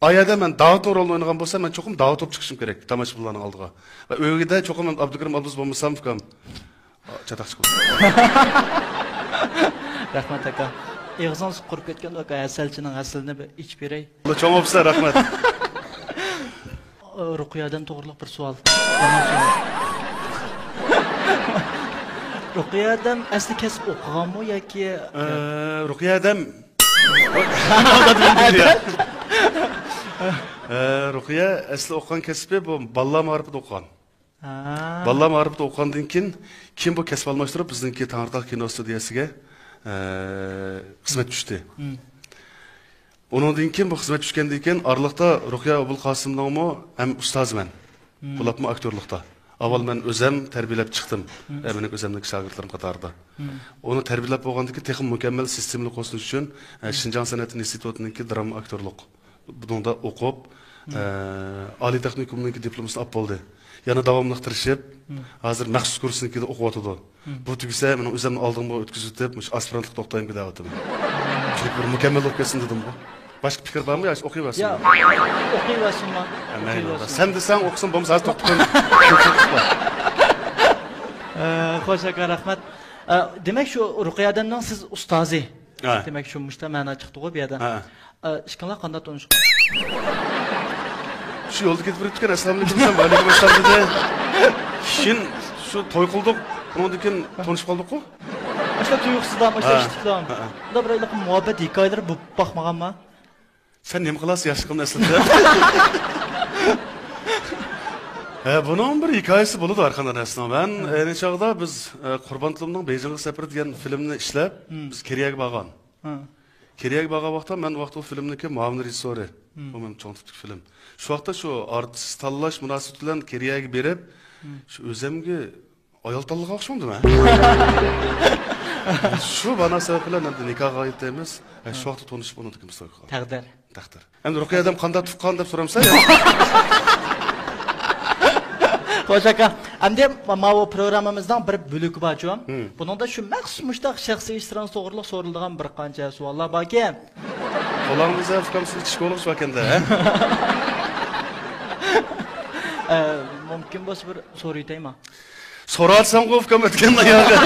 ئايەدە مەن داۋۇتنىڭ رولىنى ئوينىغان بولسام، مەن چوقۇم داۋۇت بولۇپ چىقىشىم كېرەك تاماشىبىنلارنىڭ ئالدىغا. ۋە ئۆيدە چوقۇم مەن ئابدۇكېرىم ئابلىز بولمىسام، ئۇكام، چاتاق چىقىدۇ. رەھمەت، ئاكا. ئېغىزىڭىز قۇرۇپ كەتكەندۇ، ئاكا، ھەسەلچىنىڭ ھەسىلىنى بىر ئىچىپ بېرەي. چوڭ بولسا رەھمەت. رۇقىيەدىن توغرىلىق بىر سوئال. يامان سوئال. رۇقىيەدىن ئەسلى كەسىپ ئوقۇغانمۇ ياكى؟ ئە، رۇقىيەدىن ئە، رۇقىيە ئەسلى ئوقۇغان كەسپى بۇ بالىلار مائارىپىدا ئوقۇغان. ھا. بالىلار مائارىپىدا ئوقۇغاندىن كېيىن، كېيىن بۇ كەسىپ ئالماشتۇرۇپ، بىزنىڭكى تەڭرىتاغ كىنو ستۇدىيەسىگە، ئە، خىزمەت چۈشتى. مم. ئۇنىڭدىن كېيىن، بۇ خىزمەت چۈشكەندىن كېيىن، ئارىلىقتا رۇقىيە ئوبۇلقاسىمنىڭمۇ ھەم ئۇستازى مەن. مم. بولۇپمۇ ئاكتورلۇقتا. ئاۋۋال مەن ئۆزەم تەربىيەلەپ چىقتىم. مم. ئە، مېنىڭ ئۆزەمنىڭكى شاگىرتلىرىم قاتارىدا. مم. ئۇنى تەربىيەلەپ بولغاندىن كېيىن تېخىمۇ مۇكەممەل سىستېمىلىق بولسۇن ئۈچۈن، ئە، مم، شىنجاڭ سەنئەت ئىنستىتۇتىنىڭكى دىراما ئاكتورلۇق بۇنىڭدا ئوقۇپ، مم، ئە، ئالىي تېخنىكومنىڭكى دىپلومىسىنى ئاپ بولدى. يەنە داۋاملىق تىرىشىپ، مم، ھازىر مەخسۇس كۇرسنىڭكىدە ئوقۇۋاتىدۇ. مم. بۇ تۈگىسە، مېنىڭ ئۆزۈمنى ئالدىڭغا ئۆتكۈزۈۋېتىپ، مۇشۇ ئاسپىرانتلىقتا ئوقۇتايمىكىن دەۋاتىمەن. چۈنكى بىر مۇكەممەل بولۇپ كەتسۇن دېدىمغۇ. باشقا پىكىر بارمۇ يا؟ ئوقۇۋەرسىن. يا، ئوقۇۋەرسىنما؟ ھە، مەيلى. ئوقۇۋەرسىن. سەن دېسەڭ ئوقۇسۇن، بولمىسا ھازىر توختىتىمەن. ئە، خوش، ئاكا، رەھمەت. ئە، دېمەك، شۇ رۇقىيە ئادەمنىڭ سىز ئۇستازى. ھە. دېمەك، شۇ مۇشتا مەنا چىقتىغۇ بۇ يەردە. ھە. ئە، ئىككىڭلار قانداق تونۇشقان؟ شۇ يولدا كېتىپ بېرىپتىكەن، ئەسسالامۇئەلەيكۇم دېسەم، ۋەئەلەيكۇم ئەسسالام دېدى. كېيىن شۇ توي قىلدۇق، ئۇنىڭدىن كېيىن تونۇشۇپ قالدۇققۇ. ئاشۇنداق تۇيۇقسىزدا، ئاشۇنداق، ھە، ئىشتىكلا. ھە، ھە. ئۇنداق بىر ھېلىقى مۇھەببەت ھېكايىلىرى بولۇپ باقمىغانما؟ سەن نېمە قىلاسىز ياشلىقىمنى ئەسلىدە؟ ھە، بۇنىڭ بىر ھېكايىسى بولىدۇ ھەر قانداق نەرسىنىڭ. مەن، ھە، ئەينى چاغدا بىز، ئە، قۇربان تۇلۇمنىڭ بېيجىڭغا سەپىرى دېگەن فىلىمنى ئىشلەپ، ھىم، بىز كېرىيەگە بارغان. ھە. كېرىيەگە بارغان ۋاقىتتا مەن ۋاقىتتا ئۇ فىلىمنىڭكى مۇئاۋىن رېژىسسورى. ئۇ مېنىڭ چوڭ تىپتىكى فىلىم. شۇ ۋاقىتتا شۇ ئارتىس تاللاش مۇناسىۋىتى بىلەن كېرىيەگە بېرىپ، شۇ ئۆزەمگە ئايال تاللىغان ئوخشىمىدىمەن؟ شۇ مانا سەۋەب بىلەن ئەمدى نىكاھقا ئايتىمىز. شۇ ۋاقىتتا تونۇشۇپ ئۇنىڭدىن كېيىن بىز توي قىلغان. تەقدىر. تەقدىر. ئەمدى رۇقىيە ھەدەم قانداق تۇغقان دەپ سورامسەن يا؟ خوش ئاكا، ئەمدى ماۋۇ پروگراممىمىزنىڭ بىر بۆلىكى بارچۇ. بۇنىڭدا شۇ مەخسۇس مۇشتاق شەخسىي ئىشلىرىڭىز توغرىلىق سورىلىدىغان بىر قانچە سوئاللار باركەن. قولاڭدا ئۇكام سۇ ئىچىش كولىغا شۇ ئەكەندە، ھە؟ ئە، مۇمكىن بولسا بىر سورىۋېتەيما؟ سوراتسامغۇ ئۇكام ئۆتكەندە ياغى.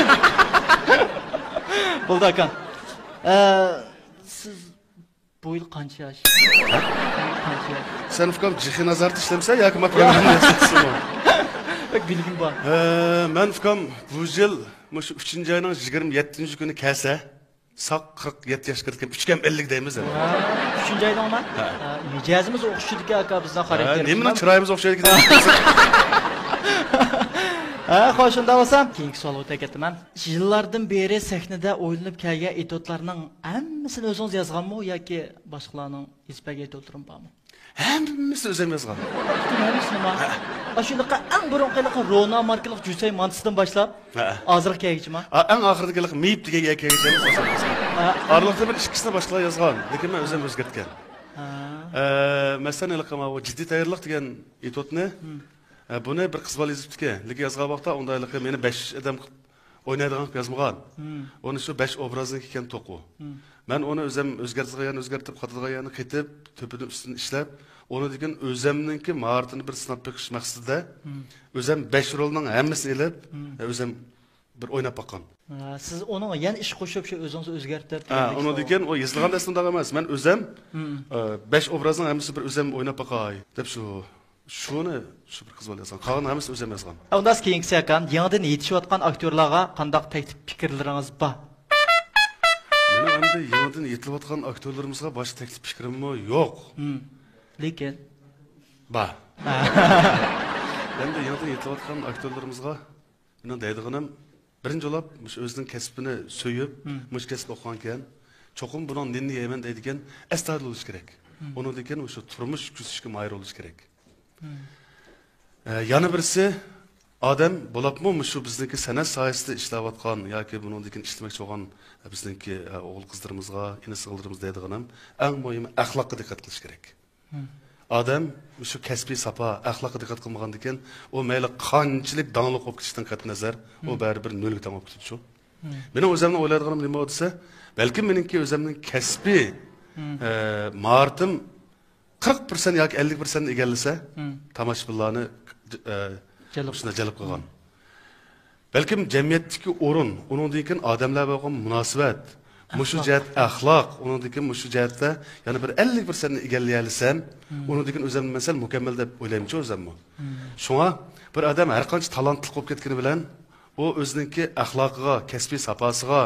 بولدى ئاكام. ئە، سىز بۇ يىل قانچە ياش؟ قانچە ياش؟ سەن ئۇكام جىخىن ئازارتىش ئىشلەمسەن ياكى ما پروگرامما ياسايسىزمۇ؟ بەك بىلگۈم بار. ئە، مەن ئۇكام بۇ يىل مۇشۇ ئۈچىنچى ئاينىڭ يىگىرمە يەتتىنچى كۈنى كەلسە، ساق قىرىق يەتتە ياشقا كىرگەن ئۈچكەم ئەللىك دەيمىز ئەمدى. ئۈچىنچى ئاينىڭما؟ ھە. ھە، مىجەزىمىز ئوخشىدىكەن ئاكا، بىزنىڭ ھە، خاراكتېرىمىز نېمىنىڭ بىلەن. چىرايىمىز ئوخشايدىكەن؟ ھە، خوش، شۇنداق بولسا، كېيىنكى سوئالغا ئۆتۈپ كېتىمەن. يىللاردىن بېرى سەھنىدە ئويلىنىپ كەلگەن ئېتيۇدلارنىڭ ھەممىسىنى ئۆزىڭىز يازغانمۇ ياكى باشقىلارنىڭ يېزىپ بەرگەن ئېتيۇدلىرىمۇ بارمۇ؟ ھەممىسىنى ئۆزۈم يازغان. پۈتۈن ھەممىسىنىما؟ ھە. ئاشۇ ھېلىقى ئەڭ بۇرۇنقى ھېلىقى رونا ماركىلىق جۈسەي مانتىسىدىن باشلاپ، ھە، ھازىرغا كەلگۈچىما؟ ئا، ئەڭ ئاخىرىدىكى ھېلىقى مېيىپ دېگەن يەرگە كەلگۈچە ھەممىسىنى ئۆزۈم يازغان. ھە. ئارىلىقتا بىر ئىككىسىنى باشقىلار يازغان، لېكىن مەن ئۆزۈم ئۆزگەرتكەن. ھە. ئە، مەسىلەن، ھېلىقى ماۋۇ جىددىي تەييارلىق دېگەن ئېتيۇدنى، ھە، بۇنى بىر قىز بالا يېزىپتىكەن. لېكىن يازغان ۋاقىتتا ئۇندا ھېلىقى مېنى بەش ئادەم قىلىپ ئوينايدىغان قىلىپ يازمىغان. ئۇنى شۇ بەش ئوبرازنىڭكى ئىكەن توقۇ. مەن ئۇنى ئۆزۈم ئۆزگەرتىدىغان يەرنى ئۆزگەرتىپ، قاتىدىغان يەرنى قېتىپ، تۆپىدىن ئۈستىدىن ئىشلەپ، ئۇنىڭدىن كېيىن ئۆزەمنىڭكى ماھارىتىنى بىر سىناپ بېقىش مەقسىتىدە ئۆزەم بەش رولنىڭ ھەممىسىنى ئېلىپ، ئۆزەم بىر ئويناپ باققان. ھە، سىز ئۇنىڭغا يەنە ئىش قوشۇپ، شۇ ئۆزىڭىز ئۆزگەرتىپ ھە، دېگەندەك ئۇنىڭدىن سوئال. كېيىن ئۇ يېزىلغان دەرس ئۇنداق ئەمەس. مەن ئۆزەم، ئە، بەش ئوبرازنىڭ ھەممىسى بىر ئۆزەم ئويناپ باقاي دەپ شۇ شۇنى شۇ بىر قىز بالا يازغان. قالغان ھەممىسى ئۆزۈم يازغان. ئۇنداق كېيىنكىسى ئاكام، يېڭىدىن يېتىشىۋاتقان ئاكتيورلارغا قانداق تەكلىپ پىكىرلىرىڭىز بار؟ مېنىڭ ئەمدى يېڭىدىن يېتىلىۋاتقان ئاكتيورلىرىمىزغا باشقا تەكلىپ پىكرىممۇ يوق. لېكىن؟ بار. ئەمدى يېڭىدىن يېتىلىۋاتقان ئاكتيورلىرىمىزغا مېنىڭ دەيدىغىنىم، بىرىنچى بولۇپ، مۇشۇ ئۆزىنىڭ كەسپىنى سۆيۈپ، مۇشۇ كەسىپتە ئوقۇغانكەن، چوقۇم بۇنىڭ نېنىنى يەيمەن دەيدىكەن، ئەستايىدىل بولۇش كېرەك. ئۇنىڭدىن كېيىن مۇشۇ تۇرمۇش كۆزىتىشكە ماھىر بولۇش كېرەك. ئە، يەنە بىرسى، ئادەم بولۇپمۇ مۇشۇ بىزنىڭكى سەنئەت ساھەسىدە ئىشلەۋاتقان ياكى بۇنىڭدىن كېيىن ئىشلىمەكچى بولغان، ئە، بىزنىڭكى، ئە، ئوغۇل قىزلىرىمىزغا، ئىنى سىڭىللىرىمىزغا دەيدىغىنىم، ئەڭ مۇھىمى ئەخلاققا دىققەت قىلىش كېرەك. ئادەم مۇشۇ كەسپىي ساپا، ئەخلاققا دىققەت قىلمىغاندىكىن، ئۇ مەيلى قانچىلىك داڭلىق بولۇپ كېتىشتىن قەتئىينەزەر، ئۇ بەرىبىر نۆلگە تەڭ بولۇپ كېتىدۇ. مېنىڭ ئۆزۈمنىڭ ئويلايدىغىنىم نېمە دېسە، بەلكىم مېنىڭكى ئۆزۈمنىڭ كەسپىي، ئە، ماھارىتىم قىرىق پىرسەنت ياكى ئەللىك پىرسەنتنى ئىگىلىسە، تاماشىبىنلارنى، ئە، جەلپ. مۇشۇنداق جەلپ قىلغان. بەلكىم جەمئىيەتتىكى ئورۇن، ئۇنىڭدىن كېيىن ئادەملەر بىلەن بولغان مۇناسىۋەت، مۇشۇ ئەخلاق. جەھەت ئەخلاق، ئۇنىڭدىن كېيىن مۇشۇ جەھەتتە يەنە بىر ئەللىك پىرسەنتنى ئىگىلىيەلىسەم، ئۇنىڭدىن كېيىن ئۆزۈمنى مەن سەل مۇكەممەل دەپ ئويلايمەنچۇ ئۆزۈممۇ. شۇڭا بىر ئادەم ھەر قانچە تالانتلىق بولۇپ كەتكىنى بىلەن، ئۇ ئۆزىنىڭكى ئەخلاقىغا، كەسپىي ساپاسىغا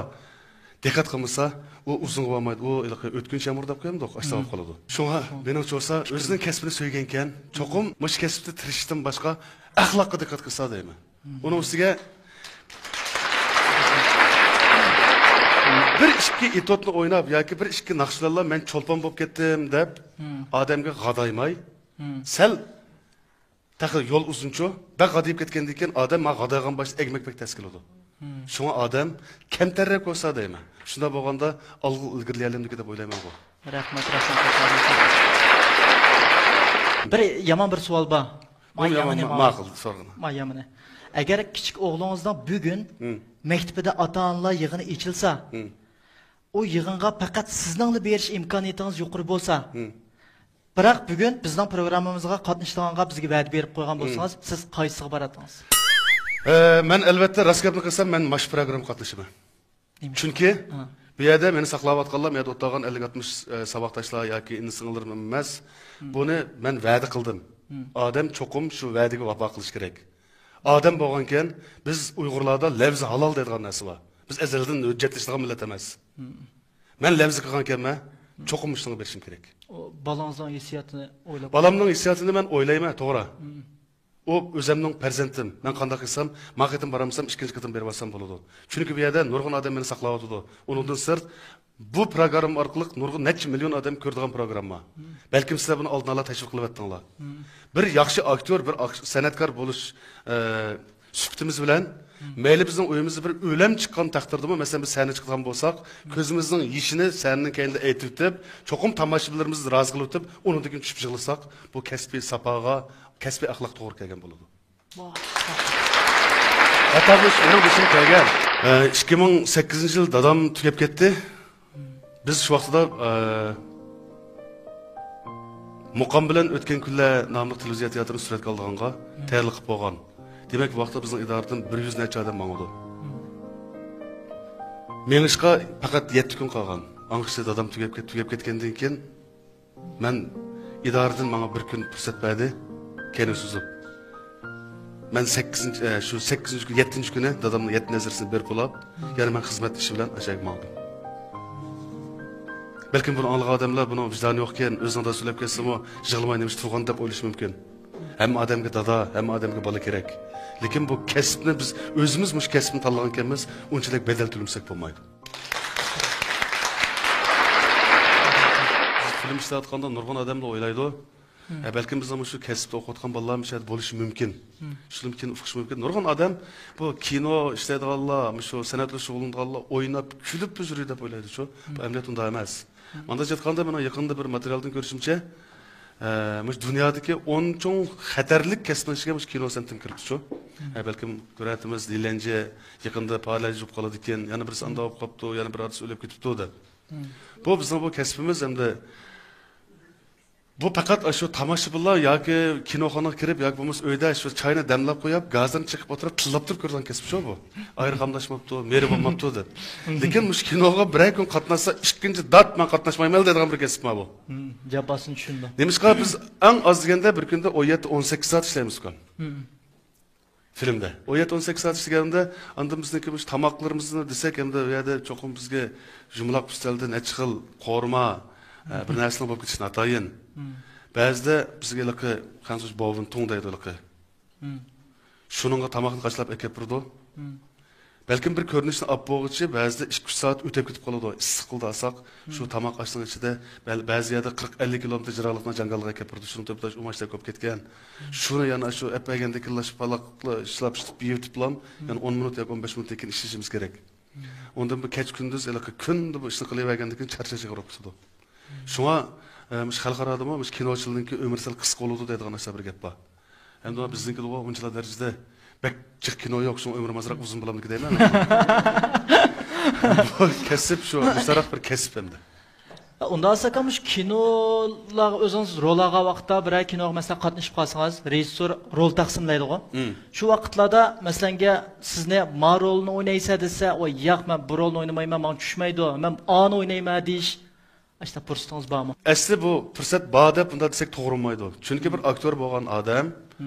دىققەت قىلمىسا، ئۇ ئۇزۇنغا بارمايدۇ. ئۇ ھېلىقى ئۆتكۈنچى يامغۇر دەپ قويامدۇق، ئاشۇنداق بولۇپ قالىدۇ. شۇڭا مېنىڭچە بولسا، ئۆزىنىڭ كەسپىنى سۆيگەنكەن، چوقۇم مۇشۇ كەسىپتە تىرىشىشتىن باشقا ئەخلاققا دىققەت قىلسا دەيمەن. ئۇنىڭ ئۈستىگە بىر ئىككى ئېتيۇدنى ئويناپ ياكى بىر ئىككى ناخشا بىلەنلا مەن چولپان بولۇپ كەتتىم دەپ ئادەمگە غادايماي، سەل تېخى يول ئۇزۇنچۇ، بەك غادىيىپ كەتكەندىن كېيىن ئادەم مانا غادايغان باشتا ئەگمەك بەك تەس كېلىدۇ. شۇڭا ئادەم كەمتەررەك بولسا دەيمەن. شۇنداق بولغاندا ئالغا ئىلگىرىلىيەلەمدىكىن دەپ ئويلايمەن بۇ. رەھمەت، رەھمەت. بىر يامان بىر سوئال بار. بۇ ما يامان، يامىنى، ما-، ما-، ماقۇل، سورىغىنا. ما يامىنى. ئەگەر كىچىك ئوغلىڭىزنىڭ بۈگۈن مەكتىپىدە ئاتا-ئانىلار يىغىنى ئېچىلسا، ئۇ يىغىنغا پەقەت سىزنىڭلا بېرىش ئىمكانىيىتىڭىز يۇقىرى بولسا، بىراق بۈگۈن بىزنىڭ پروگراممىمىزغا قاتنىشىدىغانغا بىزگە ۋەدە بېرىپ قويغان بولسىڭىز، سىز قايسىسىغا باراتتىڭىز؟ ئە، مەن ئەلۋەتتە راست گەپنى قىلسام، مەن ماش پروگراممىغا قاتنىشىمەن. نېمە؟ چۈنكى ھە. بۇ يەردە مېنى ساقلاۋاتقانلار، بۇ يەردە ئولتۇرغان ئەللىك ئاتمىش، ئە، ساۋاقداشلار ياكى ئىنى-سىڭىللىرىم ئەمەس. بۇنى مەن ۋەدە قىلدىم. ئادەم چوقۇم شۇ ۋەدىگە ۋاپا قىلىشى كېرەك. ئادەم بولغانكەن، بىز ئۇيغۇرلاردا لەۋزى ھالال دەيدىغان نەرسە بار. بىز ئەزەلدىن ھۆججەتلىشىدىغان مىللەت ئەمەس. مەن لەۋزى قىلغانكەنمەن، چوقۇم مۇشۇنىڭغا بېرىشىم كېرەك. ئۇ بالاڭىزنىڭ ھېسسىياتىنى ئويلاپ. بالامنىڭ ھېسسىياتىنى مەن ئويلايمەن، توغرا. ئۇ ئۆزەمنىڭ پەرزەنتىم. مەن قانداق قىلسام، ما قېتىم بارالمىسام، ئىككىنچى قېتىم بېرىۋالسام بولىدۇ. چۈنكى بۇ يەردە نۇرغۇن ئادەم مېنى ساقلاۋاتىدۇ. ئۇنىڭدىن سىرت، بۇ پروگرامما ئارقىلىق نۇرغۇن نەچچە مىليون ئادەم كۆرىدىغان پروگرامما. بەلكىم سىلەر بۇنى ئالدىن ئالا تەشۋىق قىلىۋەتتىڭلار. بىر ياخشى ئاكتيور، بىر ئاك-، سەنئەتكار بولۇش، ئە، سۈپىتىمىز بىلەن، مەيلى بىزنىڭ ئۆيىمىزدە بىر ئۆلەم چىققان تەقدىردىمۇ، مەسىلەن، بىز سەھنىگە چىقىدىغان بولساق، كۆزىمىزنىڭ يېشىنى سەھنىنىڭ كەينىدە ئېيتىۋېتىپ، چوقۇم تاماشىبىنلىرىمىزنى رازى قىلىۋېتىپ، ئۇنىڭدىن كېيىن چۈشۈپ يىغلىساق، بۇ كەسپىي ساپاغا، كەسپىي ئەخلاق توغرا كەلگەن بولىدۇ. ۋاھ. ئاتالمىش مېنىڭ بېشىمغا كەلگەن. ئە، ئىككى مىڭ سەككىزىنچى يىل دادام تۈگەپ كەتتى. بىز شۇ ۋاقتىدا، ئە، مۇقام بىلەن ئۆتكەن كۈنلەر ناملىق تېلېۋىزىيە تىياتىرىنى سۈرەتكە ئالىدىغانغا تەييارلىق قىلىپ بولغان. دېمەك، بۇ ۋاقىتتا بىزنىڭ ئىدارىدىن بىر يۈز نەچچە ئادەم ماڭىدۇ. مېڭىشقا پەقەت يەتتە كۈن قالغان. ئاڭغىچە دادام تۈگەپ كەت-، تۈگەپ كەتكەندىن كېيىن، مەن ئىدارىدىن ماڭا بىر كۈن پۇرسەت بەردى، كەينىگە سوزۇپ. مەن سەككىزىنچى، ئە، شۇ سەككىزىنچى كۈن، يەتتىنچى كۈنى دادامنىڭ يەتتە نەزىرىسىنى بېرىپ بولاپ، يەنە مەن خىزمەت ئىشى بىلەن ئاشۇ يەرگە ماڭدىم. بەلكىم بۇنى ئاڭلىغان ئادەملەر بۇنىڭ ۋىجدانى يوقكەن، ئۆزىنىڭ دادىسى ئۆلۈپ كەتسىمۇ يىغلىماي نېمىشقا تۇرغان دەپ ئويلىشى مۇمكىن. ھەممە ئادەمگە دادا، ھەممە ئادەمگە بالا كېرەك. لېكىن بۇ كەسىپنى بىز ئۆزىمىز مۇشۇ كەسىپنى تاللىغانكەنمىز، ئۇنچىلىك بەدەل تۆلىمىسەك بولمايدۇ. بىز فىلىم ئىشلەۋاتقاندا نۇرغۇن ئادەملەر ئويلايدۇ، ھە، بەلكىم بىزنىڭ مۇشۇ كەسىپتە ئوقۇۋاتقان بالىلار مۇشۇ يەردە بولۇشى مۇمكىن. شۇنىڭ كېيىن ئۇقۇشى مۇمكىن. نۇرغۇن ئادەم بۇ كىنو ئىشلەيدىغانلار، مۇشۇ سەنئەت بىلەن شۇغۇللىنىدىغانلار ئويناپ، كۈلۈپلا يۈرىدۇ دەپ ئويلايدۇچۇ. بۇ ئەمەلىيەت ئۇنداق ئەمەس. مانداق ئېيتقاندا، مېنىڭ يېقىندا بىر ماتېرىيالدىن كۆرۈشۈمچە، ئە، مۇشۇ دۇنيادىكى ئون چوڭ خەتەرلىك كەسىپنىڭ ئىچىگە مۇشۇ كىنو سەنئىتىمۇ كىرىپتۇچۇ. ئە، بەلكىم كۆرەتتىمىز، لىلەنجى يېقىندا پارالىز بولۇپ قالىدىكەن، يەنە بىرسى ئانداق بولۇپ قاپتۇ، يەنە بىر ئارتىس ئۆلۈپ كېتىپتۇ دەپ. بۇ بىزنىڭ بۇ كەسپىمىز ھەمدە بۇ پەقەت ئاشۇ تاماشىبىنلار ياكى كىنوخانىغا كىرىپ ياكى بولمىسا ئۆيدە شۇ چاينى دەملەپ قويۇپ، گازىنى چېقىپ ئولتۇرۇپ، تىللاپ تۇرۇپ كۆرىدىغان كەسىپ شۇ بۇ. ئايرى قاملاشماپتۇ، مېرى بولماپتۇ دەپ. لېكىن مۇشۇ كىنوغا بىرەر كۈن قاتناشسا، ئىككىنچى دات مەن قاتناشمايمەن دەيدىغان بىر كەسىپ ما بۇ. جاپاسىنى چۈشىنىدۇ. نېمىشقا بىز ئەڭ ئاز دېگەندە بىر كۈندە ئون يەتتە، ئون سەككىز سائەت ئىشلەيمىزكەن. فىلىمدە. ئون يەتتە، ئون سەككىز سائەت ئىشلىگەندە، ئاندىن بىزنىڭكى مۇشۇ تاماقلىرىمىزنى دېسەك، ئەمدى ئۇ يەردە چوقۇم بىزگە يۇمىلاق ئۈستەلدە نەچچە خىل قورۇما، ئە، بىر نەرسىنىڭ بولۇپ كېتىشى ناتايىن. بەزىدە بىزگە ھېلىقى خەنزۇچە بوۋىنتۇڭ دەيدۇ ھېلىقى. شۇنىڭغا تاماقنى قاچىلاپ ئەكەپ بېرىدۇ. بەلكىم بىر كۆرۈنۈشنى ئاپ بولغۇچە بەزىدە ئىككى، ئۈچ سائەت ئۆتۈپ كېتىپ قالىدۇ، ئىسسىق قىلدى ئاساق. شۇ تاماق ئاشنىڭ ئىچىدە بەل-، بەزى يەردە قىرىق، ئەللىك كىلومېتىر جىراقلىقتىن جاڭگالغا ئەكەپ بېرىدۇ. شۇنى تۆپتاش ئۇماچتەك بولۇپ كەتكەن. شۇنى يەنە شۇ ئەپ بەرگەندىكىنلا شۇ پالاقلا ئىشلاپ، ئىشلىتىپ، يېۋىتىپلا، يەنە ئون مىنۇت ياكى ئون بەش مىنۇتتىن كېيىن ئىشلىشىمىز كېرەك. ئۇندىن بۇ كەچ كۈندۈز ھېلىقى كۈندە بۇ ئىشنى قىلىۋەرگەندىن كېيىن چارچاش ئېغىر بولۇپ كېتىدۇ. شۇڭا، ئە، مۇشۇ خەلقئارادىمۇ مۇشۇ كىنوچىلارنىڭكى ئۆمرى سەل قىسقا بولىدۇ دەيدىغان نەرسە بىر گەپ بار. ئەمدى بىزنىڭكىدىغۇ ئۇنچىلا دەرىجىدە بەك جىق كىنو يوق، شۇڭا ئۆمرىم ئازراق ئۇزۇن بولامدىكى دەيمەن. بۇ كەسىپ شۇ، مۇشتەرەك بىر كەسىپ ئەمدى. ئۇنداق بولسا، ئاكا، مۇشۇ كىنولارغا ئۆزىڭىز رول ئالغان ۋاقىتتا، بىرەر كىنوغا، مەسىلەن، قاتنىشىپ قالسىڭىز، رېژىسسور رول تەقسىملەيدىغۇ. شۇ ۋاقىتلاردا، مەسىلەنگە، سىزنى ما رولنى ئوينايسەن دېسە، ۋاي ياق، مەن بۇ رولنى ئوينىمايمەن، ماڭا چۈشمەيدۇ، مەن ئانى ئوينايمەن دېيىش، ئاشۇنداق پۇرسىتىڭىز بارمۇ؟ ئەسلى بۇ پۇرسەت بار دەپ بۇنداق دېسەك توغرا بولمايدۇ. چۈنكى بىر ئاكتيور بولغان ئادەم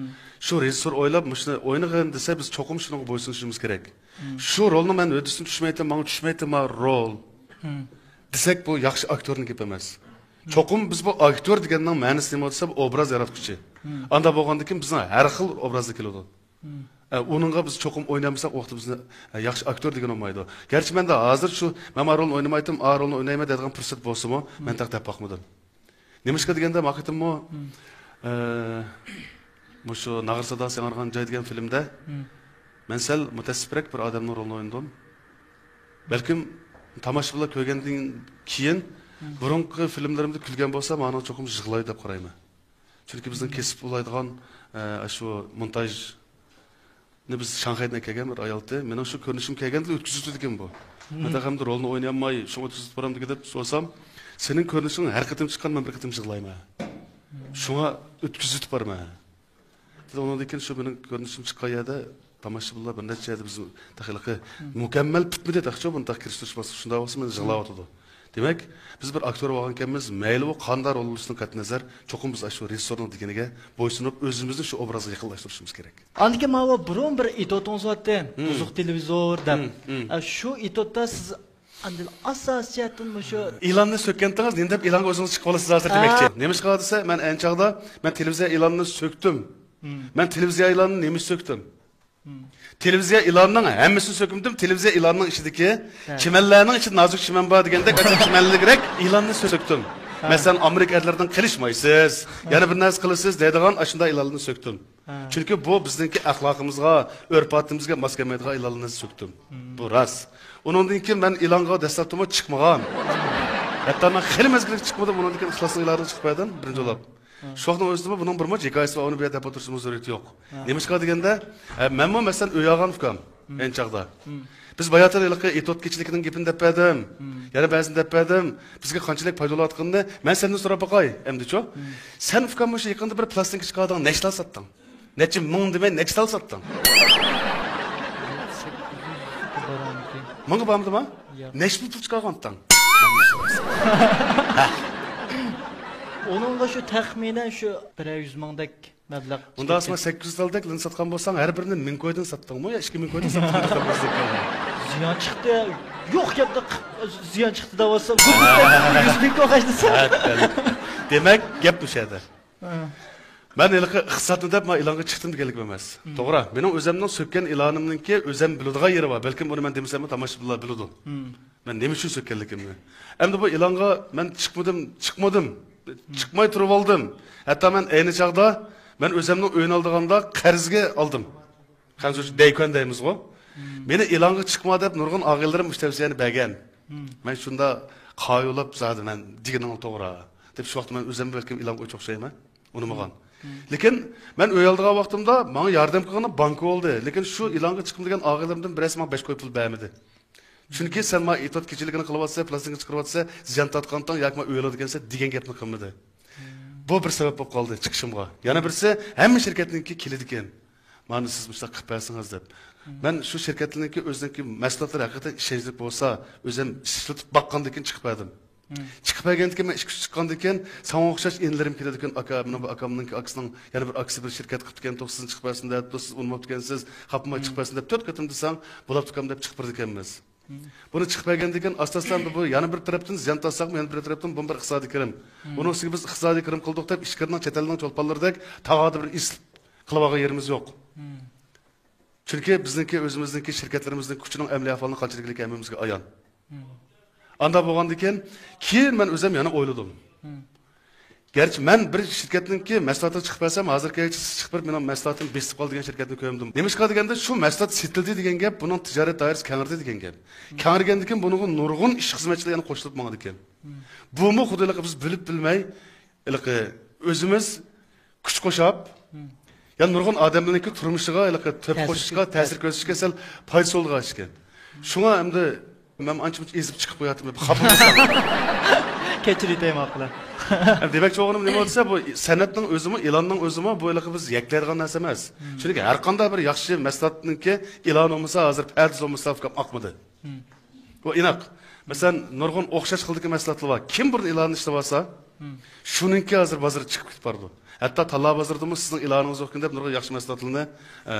شۇ رېژىسسور ئويلاپ، مۇشۇنى ئوينىغىن دېسە، بىز چوقۇم شۇنىڭغا بويسۇنۇشىمىز كېرەك. شۇ رولنى مەن ھۆددىسىنى چۈشمەيتتىم، ماڭا چۈشمەيتتى ما رول دېسەك، بۇ ياخشى ئاكتيورنىڭ گېپى ئەمەس. چوقۇم بىز بۇ ئاكتيور دېگەننىڭ مەنىسى نېمە دېسە، بۇ ئوبراز ياراتقۇچى. ئاندا بولغاندىن كېيىن بىزنىڭ ھەر خىل ئوبرازدا كېلىدۇ. ئە، ئۇنىڭغا بىز چوقۇم ئوينالمىساق، ئۇ ۋاقىتتا بىزنى، ئە، ياخشى ئاكتيور دېگىلى بولمايدۇ. گەرچە مەندە ھازىر شۇ، مەن ما رولنى ئوينىمايتتىم، ئا رولنى ئوينايمەن دەيدىغان پۇرسەت بولسىمۇ، مەن تېخى دەپ باقمىدىم. نېمىشقا دېگەندە، ما قېتىممۇ، ئە، مۇشۇ ناغرا ساداسى ياڭرىغان جاي دېگەن فىلىمدە مەن سەل مۇتەئەسسىپرەك بىر ئادەمنىڭ رولىنى ئوينىدىم. بەلكىم تاماشىبىنلار كۆرگەندىن كېيىن بۇرۇنقى فىلىملىرىمدە كۈلگەن بولسا، مانا چوقۇم يىغلايدۇ دەپ قارايمەن. چۈنكى بىزنىڭ كەسىپ ئۇلايدىغان، ئە، شۇ مونتاژنى بىز شاڭخەيدىن ئەكەلگەن بىر ئايالتى. مېنىڭ شۇ كۆرۈنۈشۈم كەلگەندىلا ئۆتكۈزۈۋېتىدىكەن بۇ. مەن تېخى ئەمدى رولنى ئوينىيالماي، شۇڭا ئۆتكۈزۈۋېتىپ بارامدىكى دەپ سورىسام، سېنىڭ كۆرۈنۈشۈڭ ھەر قېتىم چىققان مەن بىر قېتىم يىغلايمەن. شۇڭا ئۆتكۈزۈۋېتىپ بارىمەن. دېدى، ئۇنىڭدىن كېيىن شۇ مېنىڭ كۆرۈنۈشۈم چىققان يەردە تاماشىبىنلار بىر نەچچە يەردە بىز تېخى ھېلىقى مۇكەممەل پۈتمىدى تېخىچۇ، بۇنى تېخى كىرىشتۈرۈش باسقۇچى، شۇنداق بولسا مېنى يىغلاۋاتىدۇ. دېمەك، بىز بىر ئاكتيور بولغانكەنمىز، مەيلى ئۇ قانداق رول ئوينىسۇن قەتئىينەزەر، چوقۇم بىز ئاشۇ رېژىسسورنىڭ دېگىنىگە بويسۇنۇپ، ئۆزىمىزنى شۇ ئوبرازغا يېقىنلاشتۇرۇشىمىز كېرەك. ئاندىن كېيىن ماۋۇ بۇرۇن بىر ئېتوتىڭىز بارتتى، بۇزۇق تېلېۋىزور دەپ. ئە، شۇ ئېتوتتا سىز ئاندىن ئاساسىي جەھەتتىن مۇشۇ ئېلاننى سۆككەنتىڭىز، نېمە دەپ ئېلانغا ئۆزىڭىز چىقىپ ئالىسىز ھازىر دېمەكچى. نېمىشقا دېسە، مەن ئەنچاغدا مەن تېلېۋىزىيە ئېلانىنى سۆكتۈم. مەن تېلېۋىزىيە ئېلانىنى نېمە ئۈچۈن سۆكتۈم؟ تېلېۋىزىيە ئېلانىنىڭ ھەممىسىنى سۆكمىدىم. تېلېۋىزىيە ئېلانىنىڭ ئىچىدىكى، ھە، «چىمەنلەرنىڭ ئىچىدە نازۇك چىمەن بار» دېگەندەك، ئاشۇ چىمەنلىكرەك ئېلاننى سۆكتۈم. ھە. مەسىلەن، «ئامېرىكا ئەرلىرىدىن قېلىشمايسىز، ھە، يەنە بىر نەرسە قىلىسىز» دەيدىغان ئاشۇنداق ئېلانلارنى سۆكتۈم. ھە. چۈنكى بۇ بىزنىڭكى ئەخلاقىمىزغا، ئۆرپ-ئادىتىمىزگە ماس كەلمەيدىغان ئېلانلارنى سۆكتۈم. بۇ راست. ئۇنىڭدىن كېيىن مەن ئېلانغا دەسلەپتىمۇ چىقمىغان. ھەتتا مەن خېلى مەزگىلگىچە چىقمىدىم، ئۇنىڭدىن كېيىن ئىخلاسنىڭ ئېلانىغا چىقىپ بەردىم، بىرىنچى بولۇپ. شۇ ۋاقىتنىڭ ئۆزىدىمۇ بۇنىڭ بىر مۇنچە ھېكايىسى بار، ئۇنى بۇ يەردە دەپ ئولتۇرۇشنىڭ زۆرۈرىيىتى يوق. نېمىشقا دېگەندە، ئە، مەنمۇ مەسىلەن ئۆي ئالغان ئۇكام، ئەينى چاغدا. بىز باياتىن ھېلىقى ئېتوت كېچىلىكىنىڭ گېپىنى دەپ بەردىم. يەنە بەزىنى دەپ بەردىم. بىزگە قانچىلىك پايدا بولۇۋاتقىنىنى مەن سەندىن سوراپ باقاي، ئەمدىچۇ؟ سەن ئۇكام مۇشۇ يېقىندا بىر پلاستىنكا چىقاردىڭ، نەچچە تال ساتتىڭ؟ نەچچە مىڭ دېمەي، نەچچە تال ساتتىڭ؟ سەككىز يۈز بارامتى؟ مىڭغا بارمىدىما؟ ياق. نەچچە پۇل چىقارغانتىڭ؟ ئۇنىڭغا شۇ تەخمىنەن شۇ بىرەر يۈز مىڭدەك مەبلەغ. ئۇنداق بولسا، سەككىز يۈز تالدەك لىنى ساتقان بولساڭ، ھەر بىرىنى مىڭ كويدىن ساتتىڭمۇ يا ئىككى مىڭ كويدىن ساتتىڭمۇ؟ زىيان چىقتى. يوق گەپتە زىيان چىقتى دەۋاتسا، يۈز مىڭ كوي خەجلىسە. دېمەك، گەپ مۇشۇ يەردە. مەن ھېلىقى ئىقتىسادنى دەپ مەن ئېلانغا چىقتىم دېگەنلىك ئەمەس. توغرا، مېنىڭ ئۆزەمنىڭ سۆككەن ئېلانىمنىڭكى ئۆزەم بىلىدىغان يېرى بار. بەلكىم ئۇنى مەن دېمىسەممۇ تاماشىبىنلار بىلىدۇ. مەن نېمە ئۈچۈن سۆككەنلىكىمنى. ئەمدى بۇ ئېلانغا مەن چىقمىدىم، چىقمىدىم. چىقماي تۇرۇۋالدىم. ھەتتا مەن ئەينى چاغدا مەن ئۆزەمنىڭ ئۆيىنى ئالىدىغاندا قەرزگە ئالدىم. خەنزۇچە دەيكۈەن دەيمىزغۇ. مېنى ئېلانغا چىقما دەپ نۇرغۇن ئاغىنىلىرىم مۇشۇ تەۋسىيەنى بەرگەن. مەن شۇنداق قايىللاپ زادى مەن دېگىنىڭ توغرا دەپ شۇ ۋاقىتتا مەن ئۆزەممۇ بەلكىم ئېلانغا ئۆچ ئوخشايمەن. ئۇنىمىغان. لېكىن مەن ئۆي ئالىدىغان ۋاقتىمدا ماڭا ياردەم قىلغىنى بانكا بولدى. لېكىن شۇ ئېلانغا چىقمىدىغان ئاغىنىلىرىمدىن بىرەرسى ماڭا بەش كوي پۇل بەرمىدى. چۈنكى سەن ما ئېتوت كېچىلىكىنى قىلىۋاتىسەن، پلاستىنكا چىقىرىۋاتىسەن، زىيان تارتقانتىڭ ياكى ما ئۆي ئالىدىكەنسەن دېگەن گەپنى قىلمىدى. بۇ بىر سەۋەب بولۇپ قالدى چىقىشىمغا. يەنە بىرسى، ھەممە شىركەتنىڭكى كېلىدىكەن. مانا سىز مۇشۇنداق قىلىپ بەرسىڭىز دەپ. مەن شۇ شىركەتلەرنىڭكى ئۆزىنىڭكى مەھسۇلاتلىرى ھەقىقەتەن ئىشەنچلىك بولسا، ئۆزۈم ئىشلىتىپ باققاندىن كېيىن چىقىپ بەردىم. چىقىپ بەرگەندىن كېيىن مەن ئىشكە چىققاندىن كېيىن ساڭا ئوخشاش ئىنىلىرىم كېلىدىكەن، ئاكا، مانا بۇ ئاكامنىڭكى ئاكىسىنىڭ يەنە بىر ئاكىسى بىر شىركەت قىپتىكەن، توغرا سىزنى چىقىپ بەرسۇن دەپتۇ، سىز ئۇنىماپتىكەنسىز، خاپىماي چىقىپ بەرسۇن دەپ تۆت قېتىم دېسەڭ، بولاپتۇكەن دەپ چىقىپ بېرىدىكەنمىز. بۇنى چىقىپ بەرگەندىن كېيىن ئاستا ئاستا ئەمدى بۇ يەنە بىر تەرەپتىن زىيان تارتساقمۇ، يەنە بىر تەرەپتىن بۇمۇ بىر ئىقتىسادىي كىرىم. بۇنىڭ ئۈستىگە بىز ئىقتىسادىي كىرىم قىلدۇق دەپ ئىچكىرىنىڭ چەت ئەلنىڭ چولپانلىرىدەك تاغادا بىر ئىس قىلىۋالغان يېرىمىز يوق. چۈنكى بىزنىڭكى ئۆزىمىزنىڭكى شىركەتلىرىمىزنىڭ كۈچىنىڭ ئەمەلىي ئەھۋالىنىڭ قانچىلىكلىكى ھەممىمىزگە ئايان. ئانداق بولغاندىن كېيىن، كېيىن مەن ئۆزۈم يەنە ئويلىدىم. گەرچە مەن بىر شىركەتنىڭكى مەھسۇلاتىغا چىقىپ بەرسەم، ھازىرغىچە چىقىپ بېرىپ مېنىڭ مەھسۇلاتىم بېسىپ قالدى دېگەن شىركەتنى كۆرمىدىم. نېمىشقا دېگەندە، شۇ مەھسۇلات سېتىلدى دېگەن گەپ بۇنىڭ تىجارەت دائىرىسى كەڭرىدى دېگەن گەپ. كەڭرىگەندىن كېيىن بۇنىڭغا نۇرغۇن ئىش خىزمەتچىلەر يەنە قوشۇلۇپ ماڭىدىكەن. بۇمۇ خۇددى ھېلىقى بىز بىلىپ بىلمەي ھېلىقى ئۆزىمىز كۈچ قوشاپ، يا نۇرغۇن ئادەملەرنىڭكى تۇرمۇشىغا ھېلىقى تۆھپە قوشۇشقا، تەسىر كۆرسىتىشكە سەل پايدىسى بولىدىغان ئىشكەن. شۇڭا ئەمدى مەن ئانچە مۇنچە ئېزىپ چىقىپ قوياتتىم، خاپا بولساڭ. كەچۈرۈۋېتەي ماقۇل. دېمەكچى بولغىنىم نېمە دېسە، بۇ سەنئەتنىڭ ئۆزىمۇ، ئېلاننىڭ ئۆزىمۇ بۇ ھېلىقى بىز يەكلەيدىغان نەرسە ئەمەس. چۈنكى ھەر قانداق بىر ياخشى مەھسۇلاتنىڭكى ئېلانى بولمىسا، ھازىر پەردىسى بولمىسا، ئۇكام، ئاقمىدى. بۇ ئېنىق. مەسىلەن، نۇرغۇن ئوخشاش خىلدىكى مەھسۇلاتلار بار. كىم بۇرۇن ئېلاننى ئىشلىۋالسا، شۇنىڭكى ھازىر بازىرى چىقىپ كېتىپ بارىدۇ. ھەتتا تاللا بازىرىدىمۇ سىزنىڭ ئېلانىڭىز يوقكەن دەپ نۇرغۇن ياخشى مەھسۇلاتلارنى، ئە،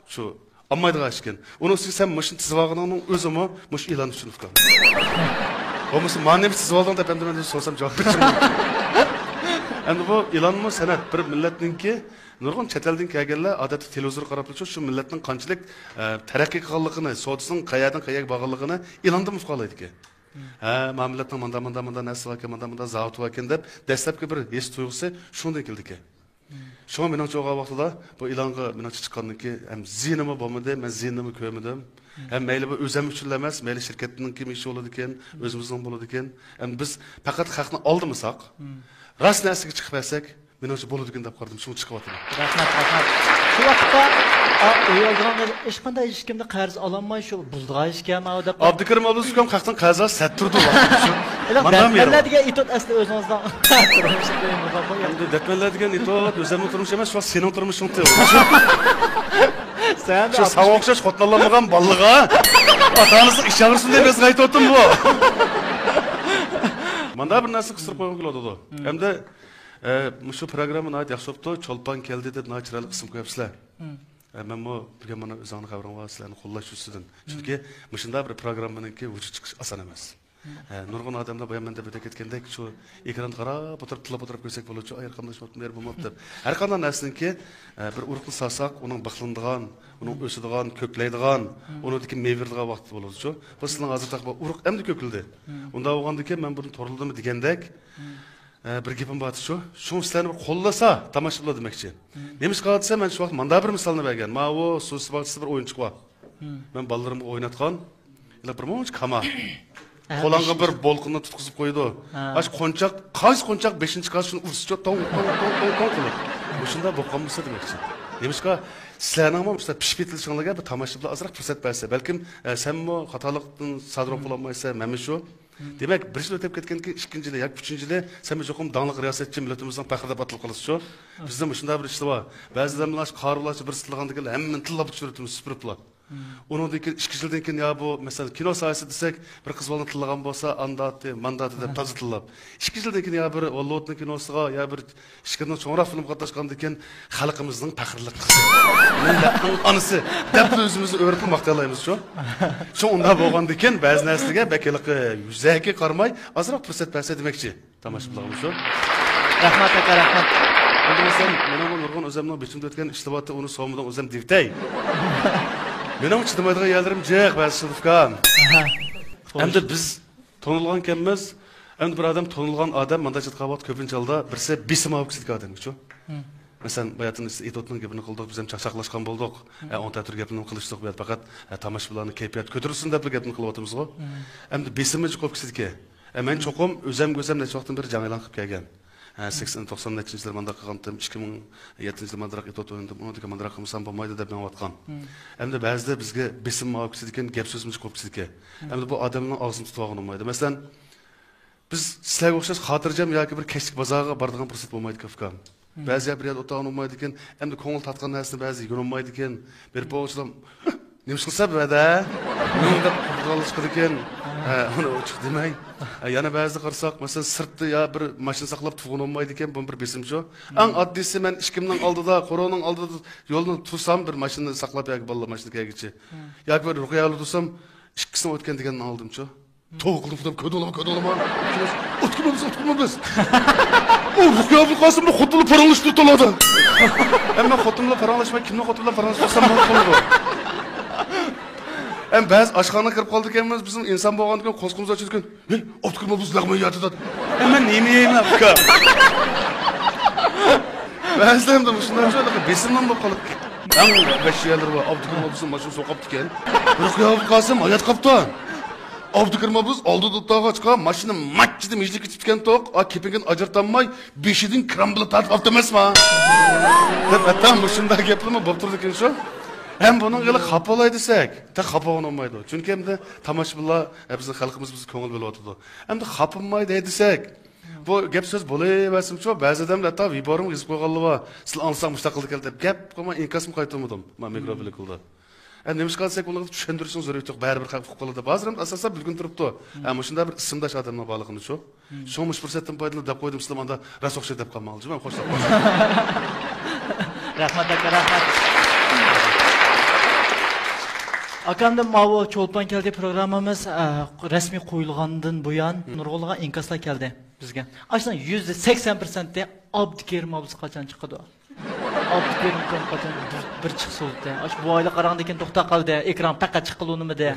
شۇ ئالمايدىغان ئىشكەن. ئۇنىڭ ئۈستىگە سەن مۇشۇنى تىزىۋالغىنىڭنىڭ ئۆزىمۇ مۇشۇ ئېلان ئۈچۈن ئۇكام. بولمىسا، مانا نېمە تىزىۋالدىڭ دەپ ئەمدى مەن سورىسام جاۋاب بېرىشىم مۇمكىن. ئەمدى بۇ ئېلانمۇ سەنئەت، بىر مىللەتنىڭكى نۇرغۇن چەت ئەلدىن كەلگەنلەر ئادەتتە تېلېۋىزورغا قاراپلا شۇ مىللەتنىڭ قانچىلىك، ئە، تەرەققىي قىلغانلىقىنى، سودىسىنىڭ قەيەردىن قەيەرگە بارغانلىقىنى ئېلاندىن ئۇقالايدىكەن. ھە، ما مىللەتنىڭ ماندا، ماندا، ماندا نەرسىسى باركەن، ماندا، ماندا زاۋۇتى باركەن دەپ دەسلەپكى بىر ھېس تۇيغۇسى شۇندىن كېلىدىكەن. شۇڭا مېنىڭچە ئۇ ۋاقتىدا بۇ ئېلانغا مېنىڭچە چىققاندىن كېيىن ھەم زىيىنىمۇ بولمىدى، مەن زىيىنىمۇ كۆرمىدىم. ھەم مەيلى بۇ ئۆزۈم ئۈچۈنلا ئەمەس، مەيلى شىركەتنىڭكى ئىشى بولىدىكەن، ئۆزىمىزنىڭ بولىدىكەن. ھەم بىز پەقەت خەقنى ئالدىمىساق، راست نەرسىگە چىقىپ بەرسەك، مېنىڭچە بولىدىكەن دەپ قارىدىم، شۇڭا چىقىۋاتىمەن. رەھمەت، رەھمەت. شۇ ۋاقىتتا، ئا، ئۆي ئالىدىغان ھېچقانداق ھېچكىمدىن قەرز ئالالماي، شۇ بۇلدۇغان ئىشكەن ئاۋۇ دەپ. ئابدۇكېرىم ئابدۇسۇكام خەقتىن قەرز ئالسا سەت تۇرىدۇ ۋاقتىدا شۇ. ئېلان، ماندامۇ دەتمەنلەر دېگەن ئېتوت ئەسلى ئۆزىڭىزنىڭ تۇرمۇش ئېتوتى. ئەمدى دەتمەنلەر دېگەن ئېتوت ئۆزۈمنىڭ تۇرمۇشى ئەمەس، شۇ سېنىڭ تۇرمۇشۇڭ تېۋىپ. سەن شۇ ساڭا ئوخشاش خوتۇن ئالالمىغان بالىلىغا ئاتا-ئانىسىنىڭ ئىچى ئاغرىسۇن دەپ يازغان ئېتوتۇم بۇ. ماندا بىر نەرسە قىستۇرۇپ قويغۇم كېلىۋاتىدۇ. ھەمدە ئە، مۇشۇ پروگرامما ناھايىتى ياخشى بوپتۇ. چولپان كەلدى دەپ ناھايىتى چىرايلىق ئىسىم قويۇپسىلەر. ئە، مەنمۇ بۈگۈن مانا ئۆزۈڭنىڭ خەۋىرىڭ بار، سىلەرنى قوللاش يۈزىسىدىن. چۈنكى مۇشۇنداق بىر پروگراممىنىڭكى ۋۇجۇدقا چىقىشى ئاسان ئەمەس. ئە، نۇرغۇن ئادەملەر بايام مەن دەپ ئۆتۈپ كەتكەندەك شۇ ئېكرانغا قاراپ ئولتۇرۇپ، تىللاپ ئولتۇرۇپ كۆرسەك بولىدۇ، ئاي، ھەرقانداق ئىش بولۇپتۇ، مېھىر بولماپتۇ دەپ. ھەرقانداق نەرسىنىڭكى، ئە، بىر ئۇرۇقنى سالساق، ئۇنىڭ بىخلىنىدىغان، ئۇنىڭ ئۆسىدىغان، كۆكلەيدىغان، ئۇنىڭدىكى مېۋە بېرىدىغان ۋاقتى بولىدۇچۇ. بۇ سىلىنىڭ ھازىر تاق-، ئۇرۇق ئەمدى كۆكلىدى. ئۇنداق بولغاندىكىن مەن بۇنى تورلىدىم دېگەندەك، ئە، بىر گېپىم بار شۇ. شۇ سىلەرنى بىر قوللىسا تاماشىبىنلار دېمەكچى. نېمىشقا دېسە، مەن شۇ ۋاقىت ماندا بىر مىسالنى بەرگەن. ماۋۇ سۇس باغچىسىدا بىر ئويۇنچۇق بار. مەن بالىلىرىمغا ئويناتقان، ئىللىق بىر مۇنچە كاما. قولۇڭغا بىر بولقىنى تۇتقۇزۇپ قويىدۇ. ئاش قونچاق، قايسى قونچاق بېشىنى چىقارسا، شۇنى ئۇرسىچۇ، توڭ، توڭ، توڭ، توڭ، توڭ قىلىپ. مۇشۇنداق بولۇپ قالمىسا دېمەكچى. نېمىشقا، سىلەرنىڭمۇ مۇشۇنداق پىشىپ يېتىلىشىڭلارغا بىر تاماشىبىنلار ئازراق پۇرسەت بەرسە، بەلكىم، ئە، سەنمۇ خاتالىقتىن سادىر بولۇپ قالمايسەن، مەنمۇ شۇ. دېمەك، بىر يىل ئۆتۈپ كەتكەندىن كېيىن، ئىككىنچى يىلى ياكى ئۈچىنچى يىلى سەنمۇ چوقۇم داڭلىق رىياسەتچى، مىللىتىمىزنىڭ پەخرى دەپ ئاتىلىپ قالىسىزچۇ. بىزدە مۇشۇنداق بىر ئىشلار بار. بەزى ئادەملەر قارىۋالارچە بىرسى تىللىغاندىن كېيىن ھەممىنى تىللاپ چۈشۈرۈۋېتىمىز، سۈپۈرۈپلا. ئۇنىڭدىن كېيىن ئىككى يىلدىن كېيىن، يا بۇ، مەسىلەن، كىنو ساھەسى دېسەك، بىر قىز بالىنى تىللىغان بولسا، ئانداتى، مانداتى دەپ تازا تىللاپ. ئىككى يىلدىن كېيىن يا بىر ھوللىۋۇدنىڭ كىنوسىغا، يا بىر ئىچكىرىنىڭ چوڭراق فىلىمغا قاتناشقاندىن كېيىن، خەلقىمىزنىڭ پەخىرلىك قىزى، مىللەتنىڭ ئانىسى دەپ ئۆزىمىزنى ئۆرۈپ ماختىيالايمىزچۇ. شۇ ئۇنداق بولغاندىكىن، بەزى نەرسىگە بەك ھېلىقى يۈزەكى قارىماي، ئازراق پۇرسەت بەرسە دېمەكچى. تاماشىبىنلارغىمۇ شۇ. رەھمەت، ئاكا، رەھمەت. ئەمدى مەسىلەن، مېنىڭمۇ نۇرغۇن ئۆزەمنىڭ بېشىمدا ئۆتكەن ئىشلىۋاتتى، ئۇنى سورىمىدىڭ ئۆزەم دېۋىتەي. مېنىڭ چىدىمايدىغان يەرلىرىم جىق، بەزى شىلدۇكام. ئەمدى بىز تونۇلغانكەنمىز، ئەمدى بىر ئادەم تونۇلغان ئادەم مانداق چاتقان ۋاقىت كۆپىنچە ھالدا بىرسى بېسىم ئاۋۇپ كېتىدىكەن ئادەمگىچۇ. مەسىلەن، باياتىن ئېتوتنىڭ گېپىنى قىلدۇق، بىز ھەم چاقچاقلاشقان بولدۇق. ئە، ئوڭ تەتۈر گەپنى قىلىشتۇق، بۇ يەردە پەقەت، ئە، تاماشىبىنلارنىڭ كەيپىياتى كۆتۈرۈلسۇن دەپلا گەپنى قىلىۋاتىمىزغۇ. ئەمدى بېسىمى جىق بولۇپ كېتىدىكەن. ئە، مەن چوقۇم ئۆزەمگە ئۆزەم نەچچە ۋاقىتتىن بېرى جەڭ ئېلان قىلىپ كەلگەن. ئە، سەكسەن، توقسان نەچچىنچى يىلى مانداق قىلغانتىم، ئىككى مىڭ يەتتىنچى يىلى مانداق ئېتوت ئوينىدىم، ئۇنىڭدىن كېيىن مانداق قىلمىسام بولمايدۇ دەپ مېڭىۋاتقان. ئەمدى بەزىدە بىزگە بېسىم ئاۋۇپ كېتىدىكەن، گەپ سۆزىمىز جىق بولۇپ كېتىدىكەن. ئەمدى بۇ ئادەمنىڭ ئاغزىنى تۇتۇپ ئالغىلى بولمايدۇ. مەسىلەن، بىز سىلەرگە ئوخشاش خاتىرجەم ياكى بىر كەچلىك بازارغا بارىدىغان پۇرسەت بولمايدىكەن، ئۇكام. بەزى يەر بىر يەردە ئولتۇرغىلى بولمايدىكەن، ئەمدى كۆڭۈل تارتقان نەرسىنى بەزى يېگىلى بولمايدىكەن. بېرىپ بولغۇچىلام، نېمە ئىش قىلسا بۇ يەردە؟ نېمە دەپ قورقىدىغانلار چىقىدىكەن. ھە، ئۇنى ئوچۇق دېمەي. ھە، يەنە بەزىدە قارىساق، مەسىلەن، سىرتتا يا بىر ماشىنا ساقلاپ تۇرغىلى بولمايدىكەن، بۇمۇ بىر بېسىمچۇ. ئەڭ ئاددىيسى، مەن ئىشىكىمنىڭ ئالدىدا، قورۇنىڭ ئالدىدا يولنى تۇرسام، بىر ماشىنا ساقلاپ ياكى بالىلار ماشىنا كەلگۈچە. ياكى بىر رۇقىيە ئالىدۇ تۇرسام، ئىككىسىنىڭ ئۆتكەن دېگەننى ئاڭلىدىمچۇ. توۋا قىلدىم، خۇدام، كۆردۈڭلارمۇ، كۆردۈڭلارمۇ؟ ئۇتۇقمىز، ئۇتۇقمىز. ئۇ رۇقىيە ئابۇلقاسىمنىڭ خوتۇنى پاراڭلىشىپ تۇرۇۋاتىدۇ. ئەمما خوتۇن بىلەن پاراڭلاشماي، كىمنىڭ خوتۇنى بىلەن پاراڭلىشىپ تۇرسام بولۇپ قالىدۇ. ئەم بەزى ئاشخانىغا كىرىپ قالىدىكەنمىز، بىزنىڭ ئىنسان بولغاندىكىن قورسىقىمىز ئاچىدىكەن. ھېي، ئابدۇكېرىم ئابۇ، سىز نەق مەيداندا. ئەمما نېمە يەيمەن، ئۇكا؟ بەزىلەردە مۇشۇنداق بېسىملام بولۇپ قالىدىكەن. ئەڭ ۋەھشىي يەرلىرى بار. ئابدۇكېرىم ئابۇ ماشىنا سوقۇپتىكەن. رۇقىيە ئابۇلقاسىم ھايات قاپتۇ. ئابدۇكېرىم ئابۇز ئالدىدا ئولتۇرغاچقا، ماشىنا ماچچىدە مىجىلىپ كېتىپتىكەن توق، ئا، كېپىنىگىنى ئاجرىتالماي، بېشىدىن كىرام بىلەن تارتىپ ئاپتۇ ئەمەسما؟ دەپ، ھەتتا مۇشۇنداق گەپلىرىمۇ بولۇپ تۇرىدىكەن شۇ. ھەم بۇنىڭغا خاپا بولاي دېسەك، تېخى خاپا بولغىلى بولمايدۇ. چۈنكى ئەمدى تاماشىبىنلار، ئە، بىزنىڭ خەلقىمىز بىزگە كۆڭۈل بۆلۈۋاتىدۇ. ئەمدى خاپا بولماي دەي دېسەك، بۇ گەپ سۆز بولۇۋەرسىمۇ، بەزى ئادەملەر ھەتتا ۋىبورۇمغا يېزىپ قويغانلار بار، سىلەر ئاڭلىساڭ مۇشۇنداق قىلىدىكەن دەپ، گەپ قىلماي ئىنكاسمۇ قايتۇرمىدىم. مانا مىكروفون كىرىدۇ. ئە، نېمىشقا دېسەك، ئۇلارغا چۈشەندۈرۈشنىڭ زۆرۈرىيىتى يوق، بەرىبىر خەق ئۇقۇپ قالىدۇ دەپ. ھازىر ئەمدى ئاساسەن بىلگىنى تۇرۇپتۇ. ئە، مۇشۇنداق بىر ئىسىمداش ئادەمنىڭ بارلىقىنى شۇ. شۇڭا مۇشۇ پۇرسەتتىن پايدىلىنىپ دەپ قويدۇم، سىلەر ئاندا راست ئوخشايدۇ دەپ قالماڭلار، جۇمۇ، خوشلاپ قالىمەن. رەھمەت، ئاكا، رەھمەت. ئاكامدىن ماۋۇ چولپان كەلدى پروگراممىمىز، ئە، رەسمىي قويۇلغاندىن بۇيان نۇرغۇنلىغان ئىنكاسلار كەلدى بىزگە. ئاشۇنىڭ يۈزدە سەكسەن پىرسەنتى ئابدۇكېرىم ئابلىز قاچان چىقىدۇ؟ ئابدۇكېرىم ئاكام قاچان بىر، بىر چىقسا بولدى. ئاشۇ بۇ ئايلار قاراڭدىكىن توختاپ قالدى. ئېكران پەقەت چىققىلى ئۇنىمىدى.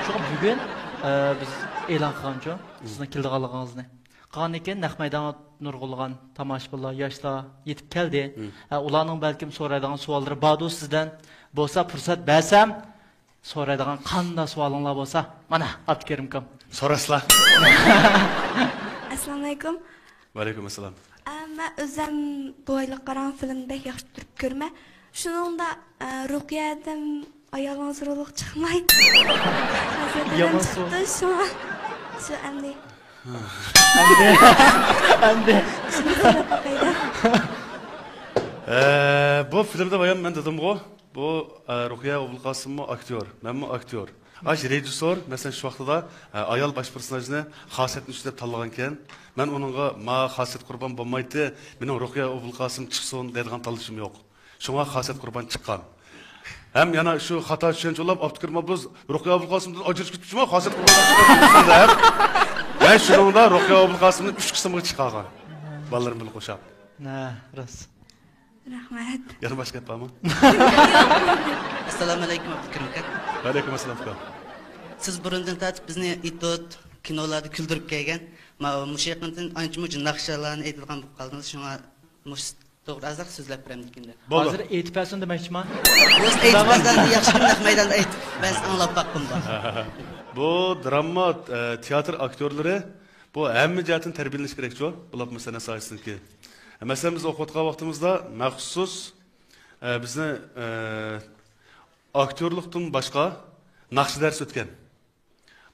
شۇڭا بۈگۈن، ئە، بىز ئېلان قىلغانچۇ، سىزنىڭ كېلىدىغانلىقىڭىزنى. قالغاندىن كېيىن نەق مەيدانغا نۇرغۇنلىغان تاماشىبىنلار، ياشلار يېتىپ كەلدى. ئە، ئۇلارنىڭ بەلكىم سورايدىغان سوئاللىرى باردۇ سىزدىن. بولسا پۇرسەت بەرسەم، سورايدىغان قانداق سوئالىڭلار بولسا، مانا، ئابدۇكېرىم ئاكام. سوراسىلا. ئەسسالامۇئەلەيكۇم. ۋەئەلەيكۇم ئەسسالام. ئە، مەن ئۆزەم بۇ ئايلىق قاراڭ فىلىمنى بەك ياخشى تۇرۇپ كۆرىمەن. شۇنىڭدا، ئە، رۇقىيەدىن ئايالىڭىز رولغا چىقماي. ھازىر دادام يامان سوئال. چىقتى، شۇڭا شۇ ئەمدى. ئەمدى. ئەمدى. شۇنى سوراپ باقايلى. ئە، بۇ فىلىمدا بايام مەن دېدىمغۇ. بۇ، ئە، رۇقىيە ئوبۇلقاسىممۇ ئاكتيور، مەنمۇ ئاكتيور. ئاش رېژىسسور، مەسىلەن، شۇ ۋاقتىدا، ئە، ئايال باش پېرسوناژنى خاسىيەتنى ئۈچ دەپ تاللىغانكەن. مەن ئۇنىڭغا، ما خاسىيەت قۇربان بولمايتتى، مېنىڭ رۇقىيە ئوبۇلقاسىم چىقسۇن دەيدىغان تاللىشىم يوق. شۇڭا خاسىيەت قۇربان چىققان. ھەم يەنە شۇ خاتا چۈشەنچە بولۇپ، ئابدۇكېرىم ئابلا بىز رۇقىيە ئابۇلقاسىمدىن ئاجرىشىپ كېتىپچىمۇ، خاسىيەت قىلمايدۇ دەپ. مەن شۇنىڭدا رۇقىيە ئابۇلقاسىمنى ئۈچ قىسىمغا چىقارغان. بالىلىرىم بىلەن قوشاپ. ھە، راست. رەھمەت. يەنە باشقا گەپ بارمۇ؟ ئەسسالامۇ ئەلەيكۇم، ئابدۇكېرىم ئاكا. ۋەئەلەيكۇم ئەسسالام، ئۇكا. سىز بۇرۇندىن تارتىپ بىزنى ئېتوت، كىنولاردا كۈلدۈرۈپ كەلگەن، ما-، مۇشۇ يېقىندىن ئانچە-مۇنچە ناخشىلارنى ئېيتىدىغان بولۇپ قالدىڭىز، شۇڭا مۇشۇ توغرا ئازراق سۆزلەپ بېرەمدىكىن دەپ. بولدى. ھازىر ئېيتىپ بەرسۇن دېمەكچىما؟ بولسا ئېيتىپ بەرسەڭ ياخشى، نەق مەيداندا ئېيتىپ، مەن ئاڭلاپ باققۇم بار. بۇ دراما، ئە، تىياتىر ئاكتيورلىرى، بۇ ھەممە جەھەتتىن تەربىيەلىنىش كېرەكچۇ؟ بولۇپمۇ سەنئەت ساھەسىدىكى. مەسىلەن، بىز ئوقۇۋاتقان ۋاقتىمىزدا مەخسۇس، ئە، بىزنى، ئە، ئاكتيورلۇقتىن باشقا ناخشا دەرس ئۆتكەن.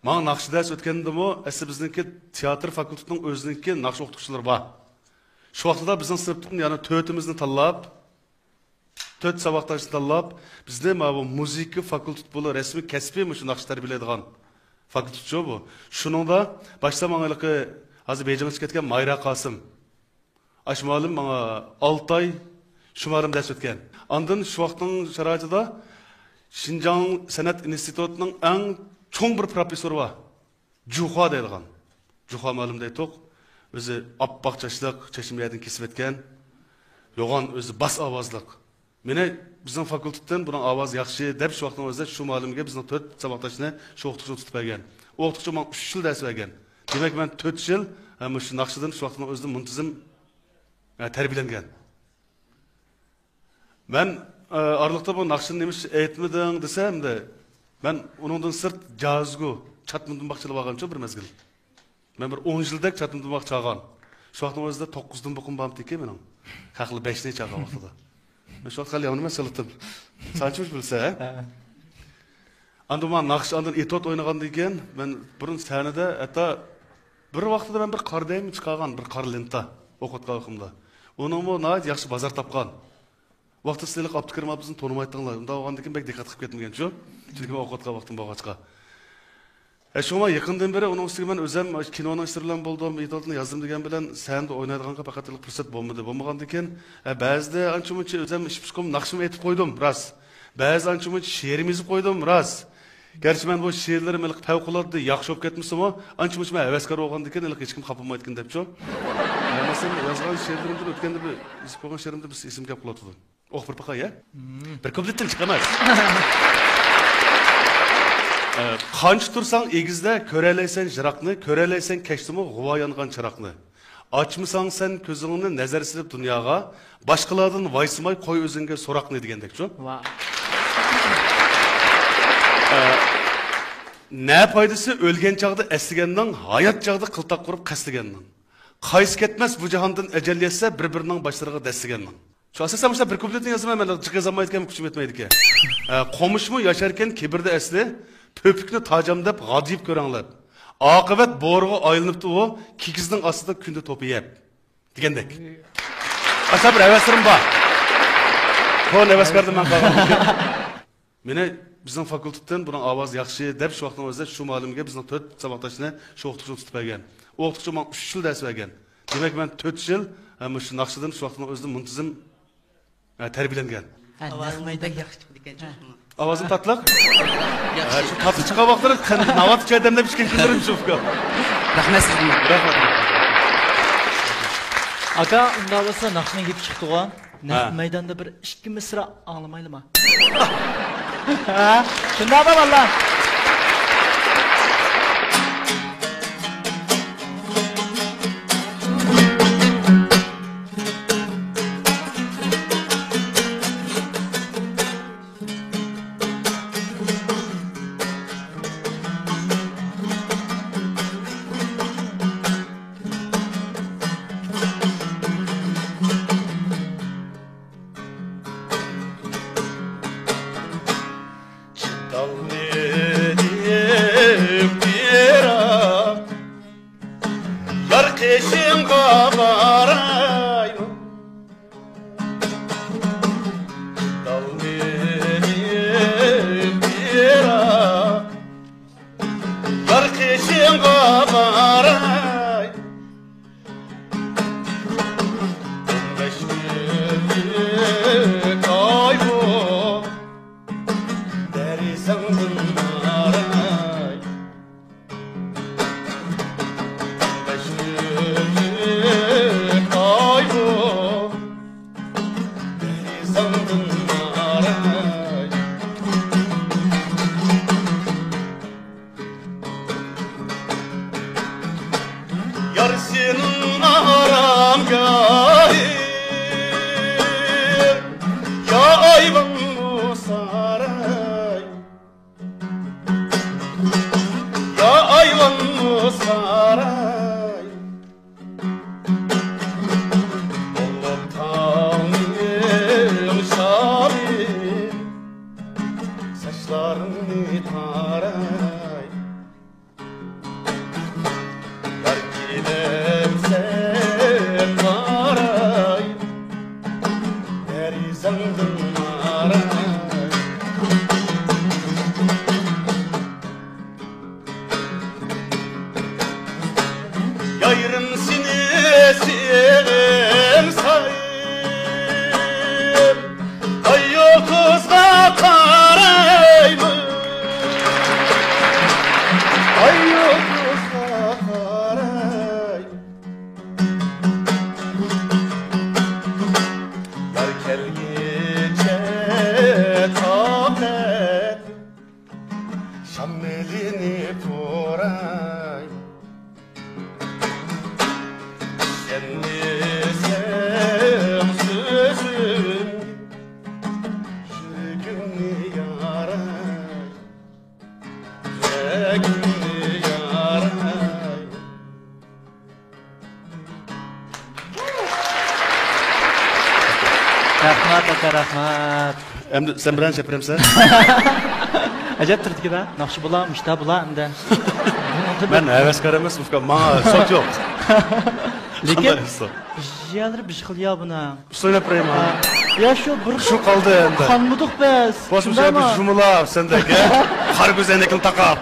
ماڭا ناخشا دەرس ئۆتكەندىمۇ، ئەسلى بىزنىڭكى تىياتىر فاكۇلتېتىنىڭ ئۆزىنىڭكى ناخشا ئوقۇتقۇچىلىرى بار. شۇ ۋاقتىدا بىزنىڭ سىنىپتىن يەنە تۆتىمىزنى تاللاپ، تۆت ساۋاقداشنى تاللاپ، بىزنى ماۋۇ مۇزىكا فاكۇلتېتى بولۇپ رەسمىي كەسپىي مۇشۇ ناخشا تەربىيەلەيدىغان فاكۇلتېتچۇ بۇ. شۇنىڭدا باشتا ماڭا ھېلىقى ھازىر بېيجىڭغا چىقىپ كەتكەن مايرا قاسىم. ئاشۇ مۇئەللىم ماڭا ئالتە ئاي شۇ مۇئەللىم دەرس ئۆتكەن. ئاندىن شۇ ۋاقىتنىڭ شارائىتىدا شىنجاڭ سەنئەت ئىنستىتۇتىنىڭ ئەڭ چوڭ بىر پروفېسسورى بار. جۇخۇا دەيدىغان. جۇخۇا مۇئەللىم دەيتتۇق. ئۆزى ئاپئاق چاچلىق، چېچىمۇ يەردىن كېسىۋەتكەن. يوغان ئۆزى باس ئاۋازلىق. مېنى بىزنىڭ فاكۇلتېتتىن بۇنىڭ ئاۋازى ياخشى دەپ شۇ ۋاقىتنىڭ ئۆزىدە شۇ مۇئەللىمگە بىزنىڭ تۆت ساۋاقداشنى شۇ ئوقۇتقۇچى تۇتۇپ بەرگەن. ئۇ ئوقۇتقۇچى ماڭا ئۈچ يىل دەرس بەرگەن. دېمەك، مەن تۆت يىل، ھە، مۇشۇ ناخشىدىن شۇ ۋاقىتنىڭ ئۆزىدە مۇنتىزىم، ھە، تەربىيەلەنگەن. مەن، ئە، ئارىلىقتا بۇ ناخشىنى نېمىشقا ئېيتمىدىڭ دېسەم، دە، مەن ئۇنىڭدىن سىرت جازگو، چاتما دۇمباق چېلىپ ئالغانچۇ بىر مەزگىل. مەن بىر ئون يىلدەك چاتما دۇمباق چالغان. شۇ ۋاقىتنىڭ ئۆزىدە توققۇز دۇمبىقىم بارمىدىكى مېنىڭ. خەقلەر بەشنى چالغان ۋاقتىدا. مەن شۇ ۋاقىت خېلى يامان ئەمەس، سېلىتتىم. سانچە بىلسە، ھە؟ ھە. ئاندىن مانا ناخشا، ئاندىن ئېتوت ئوينىغاندىن كېيىن، مەن بۇرۇن سەھنىدە ھەتتا بىر ۋاقتىدا مەن بىر قارا دەيمۇ چىقارغان، بىر قارا لېنتا ئوقۇۋاتقان ۋاقتىمدا. ئۇنىڭمۇ ناھايىتى ياخشى بازار تاپقان. ۋاقتىدا سىلەر ئابدۇكېرىم ئابلىزنى تونۇمايتتىڭلار. ئۇنداق بولغاندىن كېيىن بەك دىققەت قىلىپ كەتمىگەنچۇ؟ چۈنكى مەن ئوقۇۋاتقان ۋاقتىم بولغاچقا. ھە، شۇڭا يېقىندىن بېرى ئۇنىڭ ئۈستىگە مەن ئۆزۈم كىنونىڭ ئىشلىرى بىلەن بولدۇم، ئېتوتنى يازدىم دېگەن بىلەن سەھنىدە ئوينايدىغانغا پەقەت پۇرسەت بولمىدى. بولمىغاندىكىن، ھە، بەزىدە ئانچە-مۇنچە ئۆزۈم ئىش پۇشقۇم ناخشىمۇ ئېيتىپ قويدۇم، راست. بەزىدە ئانچە-مۇنچە شېئىرمۇ يېزىپ قويدۇم، راست. گەرچە مەن بۇ شېئىرلىرىم ھېلىقى پەۋقۇلئاددە ياخشى بولۇپ كەتمىسىمۇ، ئانچە-مۇنچە مەن ھەۋەسكار بولغاندىكىن ھېلىقى ھېچكىم خاپا بولمايدىكەن دەپچۇ. ھە، مەسىلەن، يازغان شېئىرلىرىمدىن ئۆتكەندە بىر يېزىپ قويغان شېئىرىمدىن بىر ئېسىمگە كەپ قالىۋاتىدۇ. ئوقۇپ بېرىپ باقاي، ھە؟ بىر كۇپلېتتىن چىقىمىز. ئە، قانچە تۇرساڭ ئېگىزدە، كۆرەلەيسەن يىراقنى، كۆرەلەيسەن كەچتىمۇ غۇۋا يانغان چىراغنى. ئاچمىساڭ سەن كۆزۈڭنى، نەزەر سېلىپ دۇنياغا، باشقىلاردىن ۋايسىماي قوي ئۆزۈڭگە سوراقنى دېگەندەكچۇ. ۋاھ. ئە، نە پايدىسى ئۆلگەن چاغدا ئەسلىگەننىڭ، ھايات چاغدا قىلتاق قۇرۇپ قەستىگەننىڭ. قايسى كەتمەس بۇ جاھاندىن ئەجەل يەتسە، بىر-بىرىنىڭ باشلىرىغا دەسسىگەننىڭ. شۇ ئاساسەن مۇشۇنداق بىر كۇپلېتنى يازىمەن، مەن جىق يازالمايدىكەن، كۈچۈم يەتمەيدىكەن. ئە، قومۇشمۇ ياشاركەن كىبىردە ئەسلى، پۆپۈكنى تاجام دەپ غادىيىپ كۆرەڭلەپ. ئاقىۋەت بورىغا ئايلىنىپتۇ ئۇ، كىگىزنىڭ ئاستىدا كۈندە توپا يەپ. دېگەندەك. ئاشۇنداق بىر ھەۋەسلىرىم بار. كونا ھەۋەسكاردىن مەن قالغان. مېنى بىزنىڭ فاكۇلتېتتىن بۇنىڭ ئاۋازى ياخشى دەپ شۇ ۋاقىتنىڭ ئۆزىدە شۇ مۇئەللىمگە بىزنىڭ تۆت ساۋاقداشنى شۇ ئوقۇتقۇچى تۇتۇپ بەرگەن. ئۇ ئوقۇتقۇچى ماڭا ئۈچ يىل دەرس بەرگەن. دېمەك، مەن تۆت يىل، ھە، مۇشۇ ناخشىدىن شۇ ۋاقىتنىڭ ئۆزىدە مۇنتىزىم، ھە، تەربىيەلەنگەن. ھە، ئاۋازىڭىز بەك ياخشى چىقىدىكەن، شۇ. ئاۋازىم تاتلىق؟ ھە، ياخشى. شۇ تاتلىق چىققان ۋاقىتلىرى قەن-، ناۋات ئىچىدە دەملەپ ئىچكەن كۈنلىرىم شۇ، ئۇكا. رەھمەت سىزگە. رەھمەت. ئاكا، ئۇنداق بولسا ناخشىنىڭ گېپى چىقتىغۇ. نەق ھە. مەيداندا بىر ئىككى مىسرا ئاڭلىمايلىما؟ ھە؟ شۇنداقمۇ بالىلار؟ چىدالمىدىم يىراق، يار قېشىڭغا بارايمۇ؟ چىدالمىدىم يىراق، يار قېشىڭغا باراي. ئون بەش كۈنلۈك ئايمۇ؟ ساراي، بولۇپ تاڭنىڭ شالى، ساچلارنى تاراي. يار كېلەمسەن ماراي، دېرىزەڭدىن ماراي. يايرىم سېنى سېغىنسايم، ئاي يۇلتۇزغا قارايمەن، ئاي يۇلتۇزغا قاراي. يار كەلگۈچە تاقەت شامىلىنى پۇراي. سەن دېسەڭ سۆزۈم، يۈرىكىمنى ياراي، يۈرىكىمنى ياراي. رەھمەت، ئاكا، رەھمەت. ئەمدى سەن بىلەن چېپىرەمسەن؟ ئەجەب تۇردىكىدا، ناخشا بولا، مۇشتا بولا ئەمدى. مەن ھەۋەسكار ئەمەس، ئۇكام، ماڭا سوت يوق. لېكىن قانداق ئۇسۇل؟ بىر يەرلىرى بىر خىل يا بۇنىڭ. ئۇسسۇل ئويناپ بېرەيمۇ؟ ھە. يا شۇ بىر شۇ قالدى ئەمدى. قانمىدۇق بىز. بولسا شۇندايمۇ؟ بىر جۇمۇلا سەندەك، ھە؟ قارا كۆزەينەكنى تاقاپ.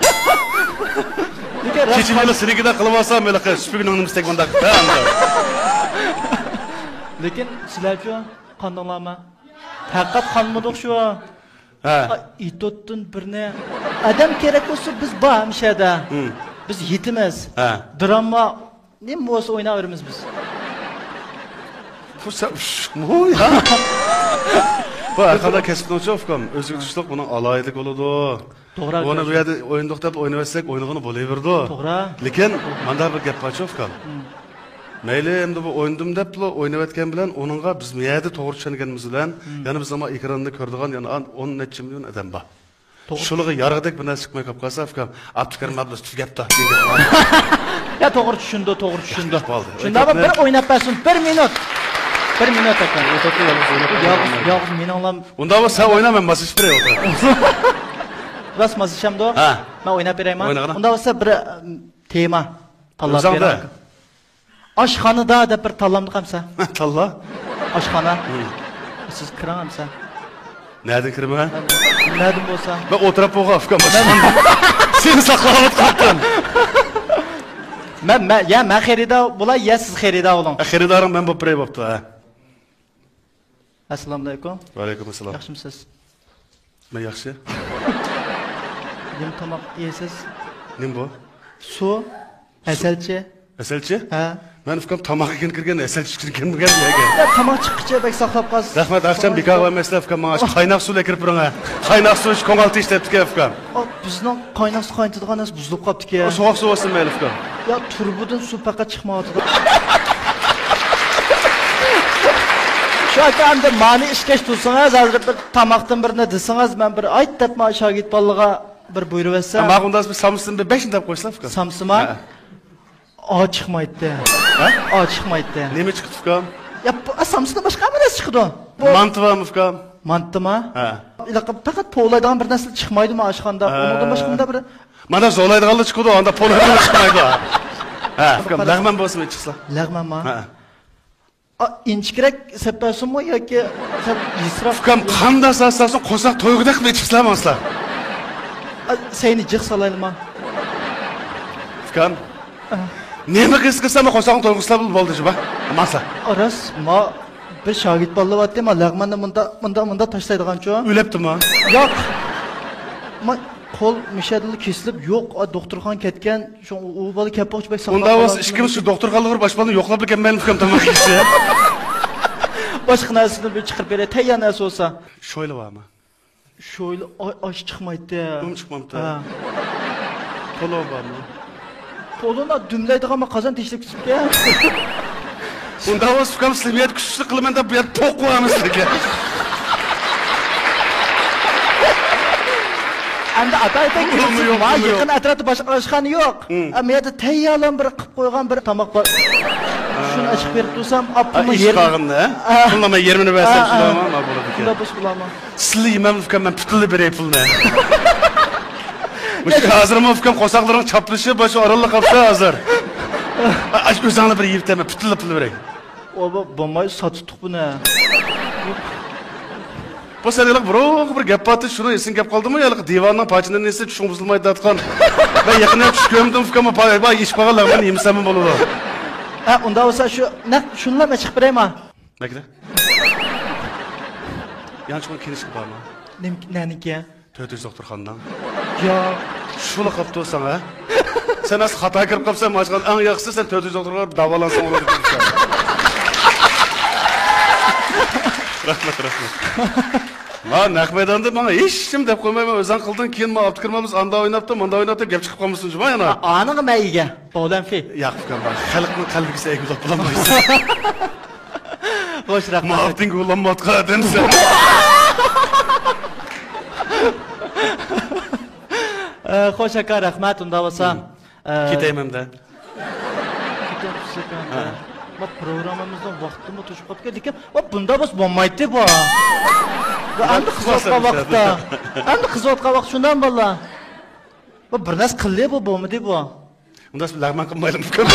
لېكىن راست كېچىنى قان- سېنىڭكىدەك قىلىۋالسام، ھېلىقى سۈپۈگىنىڭ نېمىسىدەك مۇنداق، ھە، ئەمدى. لېكىن سىلەرچۇ؟ قاندىڭلارمۇ؟ ھەقىقەت قانمىدۇق شۇ. ھە. ئېتوتتىن بىرنى. ئادەم كېرەك بولسا بىز بار مۇشەدە. ھىم. بىز يېتىمىز. ھە. دراما نېمە بولسا ئويناۋېرىمىز بىز. بۇ سە-، شۇمۇ يا؟ بۇ ھەر قانداق كەسىپنىڭچۇ، ئۇكام، ئۆزىگە تۇشلۇق بۇنىڭ ئالاھىدىلىكى بولىدۇ. توغرا، بۇنى بۇ يەردە ئوينىدۇق دەپ ئوينىۋەتسەك، ئوينىغىنى بولۇۋېرىدۇ. توغرا. لېكىن ماندا بىر گەپ بارچۇ، ئۇكام. ھىم. مەيلى، ئەمدى بۇ ئوينىدىم دەپلا ئوينىۋەتكەن بىلەن ئۇنىڭغا بىز بۇ يەردە توغرا چۈشەنگىنىمىز بىلەن، ھىم. يەنە بىز ئاما ئېكراندا كۆرىدىغان يەنە ئان-، ئون نەچچە مىليون ئادەم بار. توغرا. شۇلىغا يارىغۇدەك بىر نەرسە چىقماي قاپ قالسا، ئۇكام، ئابدۇكېرىم ئابلا تۈگەپتۇ. يا، توغرا چۈشىندى، توغرا چۈشىندى. بولدى. شۇنداقمۇ، بىر ئويناپ بەرسۇن، بىر مىنۇت. بىر مىنۇت، ئاكا. يالغۇز، يالغۇز مېنىڭلا. ئۇنداق بولسا سەن ئوينا، مەن ماساژ بېرەي ئولتۇراي. راست ماساژ ئەمدۇ؟ ھە. مەن ئويناپ بېرەيمۇ؟ ئوينىغىنا. ئۇنداق بولسا بىر، ئە، تېما تاللاپ بېرىڭ. ئاشخانىدا دەپ بىر تاللامدۇق ئەمسە. تاللا. ئاشخانا. ھىم. سىز كىرىڭ ئەمسە. نەدىن كىرىمەن؟ نەدىن بولسا. مەن ئولتۇراپ بولغان ئۇكام ئاشخانىدا. سېنى ساقلاۋاتقانتىم. مەن، مەن، يا مەن خېرىدار بولاي، يا سىز خېرىدار بولۇڭ. خېرىدارىڭ مەن بولۇپ بېرەي بوپتۇ، ھە. ئەسسالامۇئەلەيكۇم. ۋەئەلەيكۇم ئەسسالام. ياخشىمۇسىز؟ مەن ياخشى. نېمە تاماق يەيسىز؟ نېمە بۇ؟ سۇ، ھەسەلچە. ھەسەلچە؟ ھە. مەن ئۇكام تاماق يېگىلى كىرگەن، ھەسەلچە ئىچكىلى كىرمىگەن يەرگە. يا، تاماق چىققىچە بەك ساقلاپ قالسىز. رەھمەت، ئاخشام بىكار قىلمايسىلەر ئۇكام، ماڭا قايناق سۇ ئەكىرىپ بېرىڭ ھە. قايناق سۇ ئىچ، كوڭگال تىنچ دەپتىكەن ئۇكام. ئا، بىزنىڭ قايناق سۇ قاينىتىدىغان نەرسە بۇزۇلۇپ قاپتىكەن. سوغۇق سۇ بولسۇن مەيلى ئۇكام. يا، تۇرۇبىدىن سۇ پەقەت چىقمايۋاتىدۇ. شۇ ئاكا، ئەمدى مانى ئىشكەش تۇرسىڭىز، ھازىر بىر تاماقتىن بىرنى دېسىڭىز، مەن بىر ئايت دەپ ما شاگىرت بالىلىرغا بىر بۇيرۇۋەتسەم. ماڭا ئۇنداق بىر سامسىدىن بىر بەشنى دەپ قويسىلا ئۇكام. سامسىما؟ ھە. ئا چىقمايتتى. ھە؟ ئا چىقمايتتى. نېمە چىقىپتۇ ئۇكام؟ يا، بۇ سامسىدىن باشقا ھەممە نەرسە چىقىدۇ. بۇ مانتىۋامۇ ئۇكام؟ مانتىما؟ ھە. پەقەت پوۋلايدىغان بىر نەرسە چىقمايدۇمۇ ئاشخانىدا؟ ھە. ئۇنىڭدىن باشقا مۇندا بىر مانا زورلايدىغانلا چىقىدۇ، ئاندا پولايدىغانلا چىقمايدۇ. ھە، ئۇكام، لەغمەن بولسىمۇ ئىچىقسىلا. لەغمەنما؟ ھە. ئا، ئىنچىكىرەك سەپ بەرسۇنمۇ ياكى سەل يېسىراق؟ ئۇكام، قانداق سالسا سالسۇن، قورساق تويغۇدەك قىلىپ ئىچىقسىلا ماڭسىلا. ئا، سەينى جىق سالايلىما؟ ئۇكام، ھە. نېمە قىلسا قىلسا، قورساقنى تويغۇزسىلا بولدى جۇما. ماڭسىلا. ئا، راست، ما بىر شاگىرت بالىلىۋاتتى، ما لەغمەننى مۇندا، مۇندا، مۇندا تاشلايدىغانچۇ؟ ئۆلەپتىما؟ ياق. ما قول مۇشەدىلا كېسىلىپ، يوق، ئا، دوختۇرخانىغا كەتكەن، شۇ ئۇ بالا كەپ بولغۇچە بەك ساقلاپ ئۇنداق بولسا، قالاتتىم. ئىككىمىز شۇ دوختۇرخانىغا بېرىپ، ئاشپازنى يوقلاپلا كەلمەيلى ئۇكام تاماق يېسە. باشقا نەرسىدىن بىر چىقىرىپ بېرەي، تەييار نەرسە بولسا. شويلا بارمۇ؟ شويلا ئا-، ئاش چىقمايتتى. نېمە چىقمامتى؟ ھە. پولۇ بارمۇ؟ پولۇنى دۈملەيدىغان قازان تېشىلىپ كېتىپتىكەن. ئۇنداق بولسا ئۇكام، سىلەر يەردە كۈچلۈك قىلىمەن دەپ بۇ يەردە توق قويامىز سىلەرگە. ئەمدى ئاتا ئېيتاي، ئۇنىمۇ يوق، ما ئۇنىمۇ يېقىن ئەتراپتا باشقا ئاشخانا يوق. ھىم. ئا، مەيەردە تەييارلان بىر قىلىپ قويغان بىر تاماق بار. شۇنى ئېچىپ بېرىپ تۇرسام، ئاپپىمۇ ئىش قالغىنىنى، ھە؟ ئا. پۇلنى مەن يېرىمىنى بەرسەم، ئا، ئا. شۇنداقمۇ؟ ما بولىدىكەن. شۇنداق بولسا بولامۇ؟ سىلى يېمەملىككە مەن پۈتۈنلەي بېرەي پۇلنى. مۇشۇ ھازىرمۇ ئۇكام قورساقلىرىڭ چاپلىشىپ، مۇشۇ ئارانلا قاپسەن ھازىر. ئا، ئاشۇ ئۆزۈڭلار بىر يېيىپ تەمە، پۈتۈنلەي پۇلنى بېرەي. ئۇ بولماي ساتتۇق بۇنى. بۇ سەن ھېلىقى بۇرۇنقى بىر گەپ بارتى، شۇنى ئېسىڭ كەپ قالدىمۇ؟ ھېلىقى دىۋاننىڭ پاچىنى نېسى چۈشۈڭ بۇزۇلمايدۇ دەۋاتقان. مەن يېقىندا چۈش كۆرمىدىم، ئۇكام، باي، باي، ئىش بارغان لەڭمەن يېمىسەممۇ بولىدۇ. ھە، ئۇنداق بولسا شۇ نەق شۇنىلا مەن چىقىپ بېرەيما؟ نەگىدە؟ يانچۇقنىڭ كىنىشكا بارمۇ؟ نېمە، نەنىكى؟ تۆت يۈز دوختۇرخانىنىڭ. يا. شۇلا قاپتۇ ساڭا. سەن ئەسلى خاتا كىرىپ قاپسەن، ماچقان ئەڭ ياخشىسى سەن تۆت يۈز دوختۇرخانىغا داۋالانساڭ بولىدۇ. رەھمەت، رەھمەت. ما نەق مەيداندا ماڭا ھېچ نېمە دەپ قويمايمەن، ئۆزۈڭ قىلدىڭ، كېيىن ما ئابدۇكىرىم ئابىسى ئاندا ئويناپتۇ، مۇندا ئويناپتۇ، گەپ چىقىپ قالمىسۇن جۇما يەنە. ئا-، ئانىڭغا مەن ئىگە، بولەمفى. ياق ئۇكام، خەلقنىڭ قەلبىگە سەگىپ بولالمايسەن. خوش، رەھمەت. مۇئاپتىڭ ئۇلانماتقان ئادەمسەن. ئە، خوش ئاكا، رەھمەت، ئۇنداق بولسا. ھىم. ئە، كېتەيمەن-دە. كېتەمسىز ئاكا. ھە. ما پروگراممىمىزنىڭ ۋاقتىمۇ توشۇپ قاپتىكەن، لېكىن، ۋا، بۇنداق بولسا بولمايتتى بۇ. بۇ ئەمدى قىزىۋاتقان ۋاقىتتا. ئەمدى قىزىۋاتقان ۋاقىت شۇنداقمۇ بالىلار؟ بۇ بىر نەرسە قىلدى، بۇ بولمىدى بۇ. ئۇنداق لەغمەن قىلمايلىمۇ كۆپ.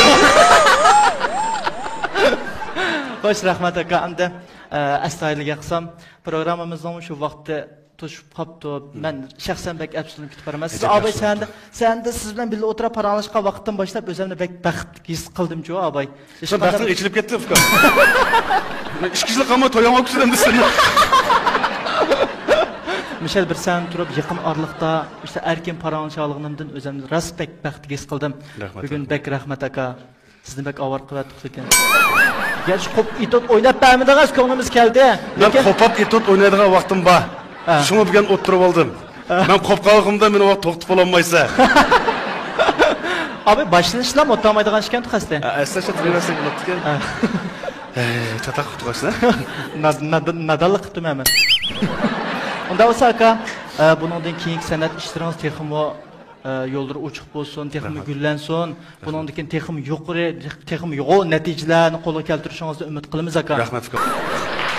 خوش، رەھمەت ئاكا. ئەمدى، ئە، ئەستايىدىلگە قىلسام، پروگراممىمىزنىڭ شۇ ۋاقتى توشۇپ قاپتۇ. مەن شەخسەن بەك ئەپسۇسلىنىپ كېتىپ بارىمەن. سىز ئەجەب ئاباي، ياخشى سەندە، سەندە سىز بىلەن بىللە ئولتۇرۇپ پاراڭلاشقان ۋاقىتتىن باشلاپ ئۆزۈمنى بەك بەخت ھېس قىلدىمچۇ، ئاباي. سەن بەختىڭ ئېچىلىپ كەتتى، ئۇكا. مەن ئىككى يىل قالماي تويۇڭغا كۈتىدىم دېسەم. مىشەل بىر سەن تۇرۇپ يېقىن ئارىلىقتا ئىشتە ئەركىن پاراڭلىشالىغىنىمدىن ئۆزۈمنى راست بەك بەخت ھېس قىلدىم. رەھمەت، بۈگۈن رەھمەت. بەك رەھمەت، ئاكا. سىزنى بەك ئاۋارە قىلىۋەتتۇق لېكىن. گەرچە قوپۇپ ئېتوت ئويناپ بەرمىدىڭىز، كۆڭلىمىز كەلدى. مەن لېكىن قوپاپ ئېتوت ئوينايدىغان ۋاقتىم بار. ھە. شۇڭا بۈگۈن ئولتۇرۇپ ئالدىم. ھە. مەن قوپۇپ قالغىنىمدا مېنى ۋاقىت توختىتىپ بولالمايسەن. ئاباي، باشلىنىشلام ئولتۇرالمايدىغان ئىكەن قەستەن. ھە، ئەسلى شۇ تۇرۇۋەرسەڭ بولاتتىكەن. ھە. ھەي، چاتاق قىپتۇ قاچنا. ناد-، ناد-، نادانلىق قىپتىمەن مەن. ئۇنداق بولسا ئاكا، ئە، بۇنىڭدىن كېيىنكى سەنئەت ئىشلىرىڭىز تېخىمۇ ئە، يوللىرى ئوچۇق بولسۇن، تېخىمۇ رەھمەت. گۈللەنسۇن. رەھمەت. بۇنىڭدىن كېيىن تېخىمۇ يۇقىرى، تېخىمۇ يوغان نەتىجىلەرنى قولغا كەلتۈرۈشىڭىزنى ئۈمىد قىلىمىز، ئاكا. رەھمەت، ئۇكا.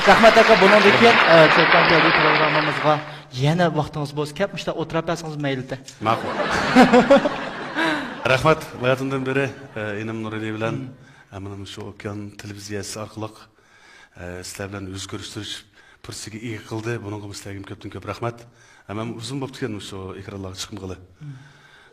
رەھمەت، ئاكا. بۇنىڭدىن كېيىن، ئە، چولپان كەلدى پروگراممىمىزغا يەنە ۋاقتىڭىز بولسا كەپ، مۇشۇنداق ئولتۇراپ بەرسىڭىز مەيلىدە. ماقۇل. رەھمەت، باياتىندىن بېرى، ئە، ئىنىم نۇرئېلى بىلەن، ئە، مانا مۇشۇ ئوكيان تېلېۋىزىيەسى ئارقىلىق ئە، سىلەر بىلەن يۈز كۆرۈشتۈرۈش پۇرسىتىگە ئىگە قىلدى. بۇنىڭغىمۇ سىلەرگىمۇ كۆپتىن كۆپ رەھمەت. ھەممەم ئۇزۇن بوپتىكەن مۇشۇ ئېكرانلارغا چىقمىغىلى. مم.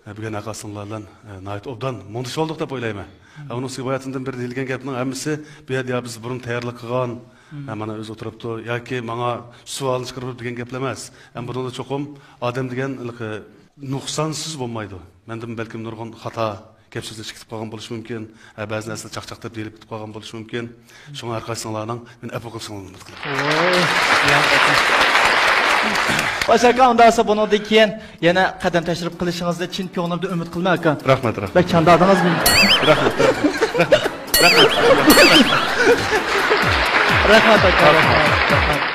ئە، بۈگۈن ھەرقايسىڭلار بىلەن، ئە، ناھايىتى ئوبدان مۇڭدىشىۋالدۇق دەپ ئويلايمەن. مم. ئە، ئۇنىڭ ئۈستىگە باياتىندىن بېرى دېيىلگەن گەپنىڭ ھەممىسى بۇ يەردە يا بىز بۇرۇن تەييارلىق قىلغان، مم. ئە، مانا ئۆزى ئولتۇرۇپتۇ، ياكى ماڭا سوئالنى چىقىرىپ دېگەن گەپلەر ئەمەس. ھەم بۇنىڭدا چوقۇم ئادەم دېگەن ھېلىقى نۇقسانسىز بولمايدۇ. مەندىن بەلكىم نۇرغۇن خاتا گەپ سۆزلەش كېتىپ قالغان بولۇشى مۇمكىن. ھە، بەزى نەرسىلەر چاقچاق دەپ دېيىلىپ كېتىپ قالغان بولۇشى مۇمكىن. شۇڭا ھەر قايسىڭلارنىڭ مېنى ئەپۇ قىلىشىڭلارنى ئۈمىد قىلىمەن. ۋاي، ياخشى ئاكا. ئۇنداق بولسا بۇنىڭدىن كېيىن يەنە قەدەم تەشرىپ قىلىشىڭىزنى چىن كۆڭلۈمدىن ئۈمىد قىلىمەن، ئاكا. رەھمەت، رەھمەت. بەك چاندادىڭىز مېنى. رەھمەت، رەھمەت، رەھمەت. رەھمەت، ئاكا، رەھمەت، رەھمەت.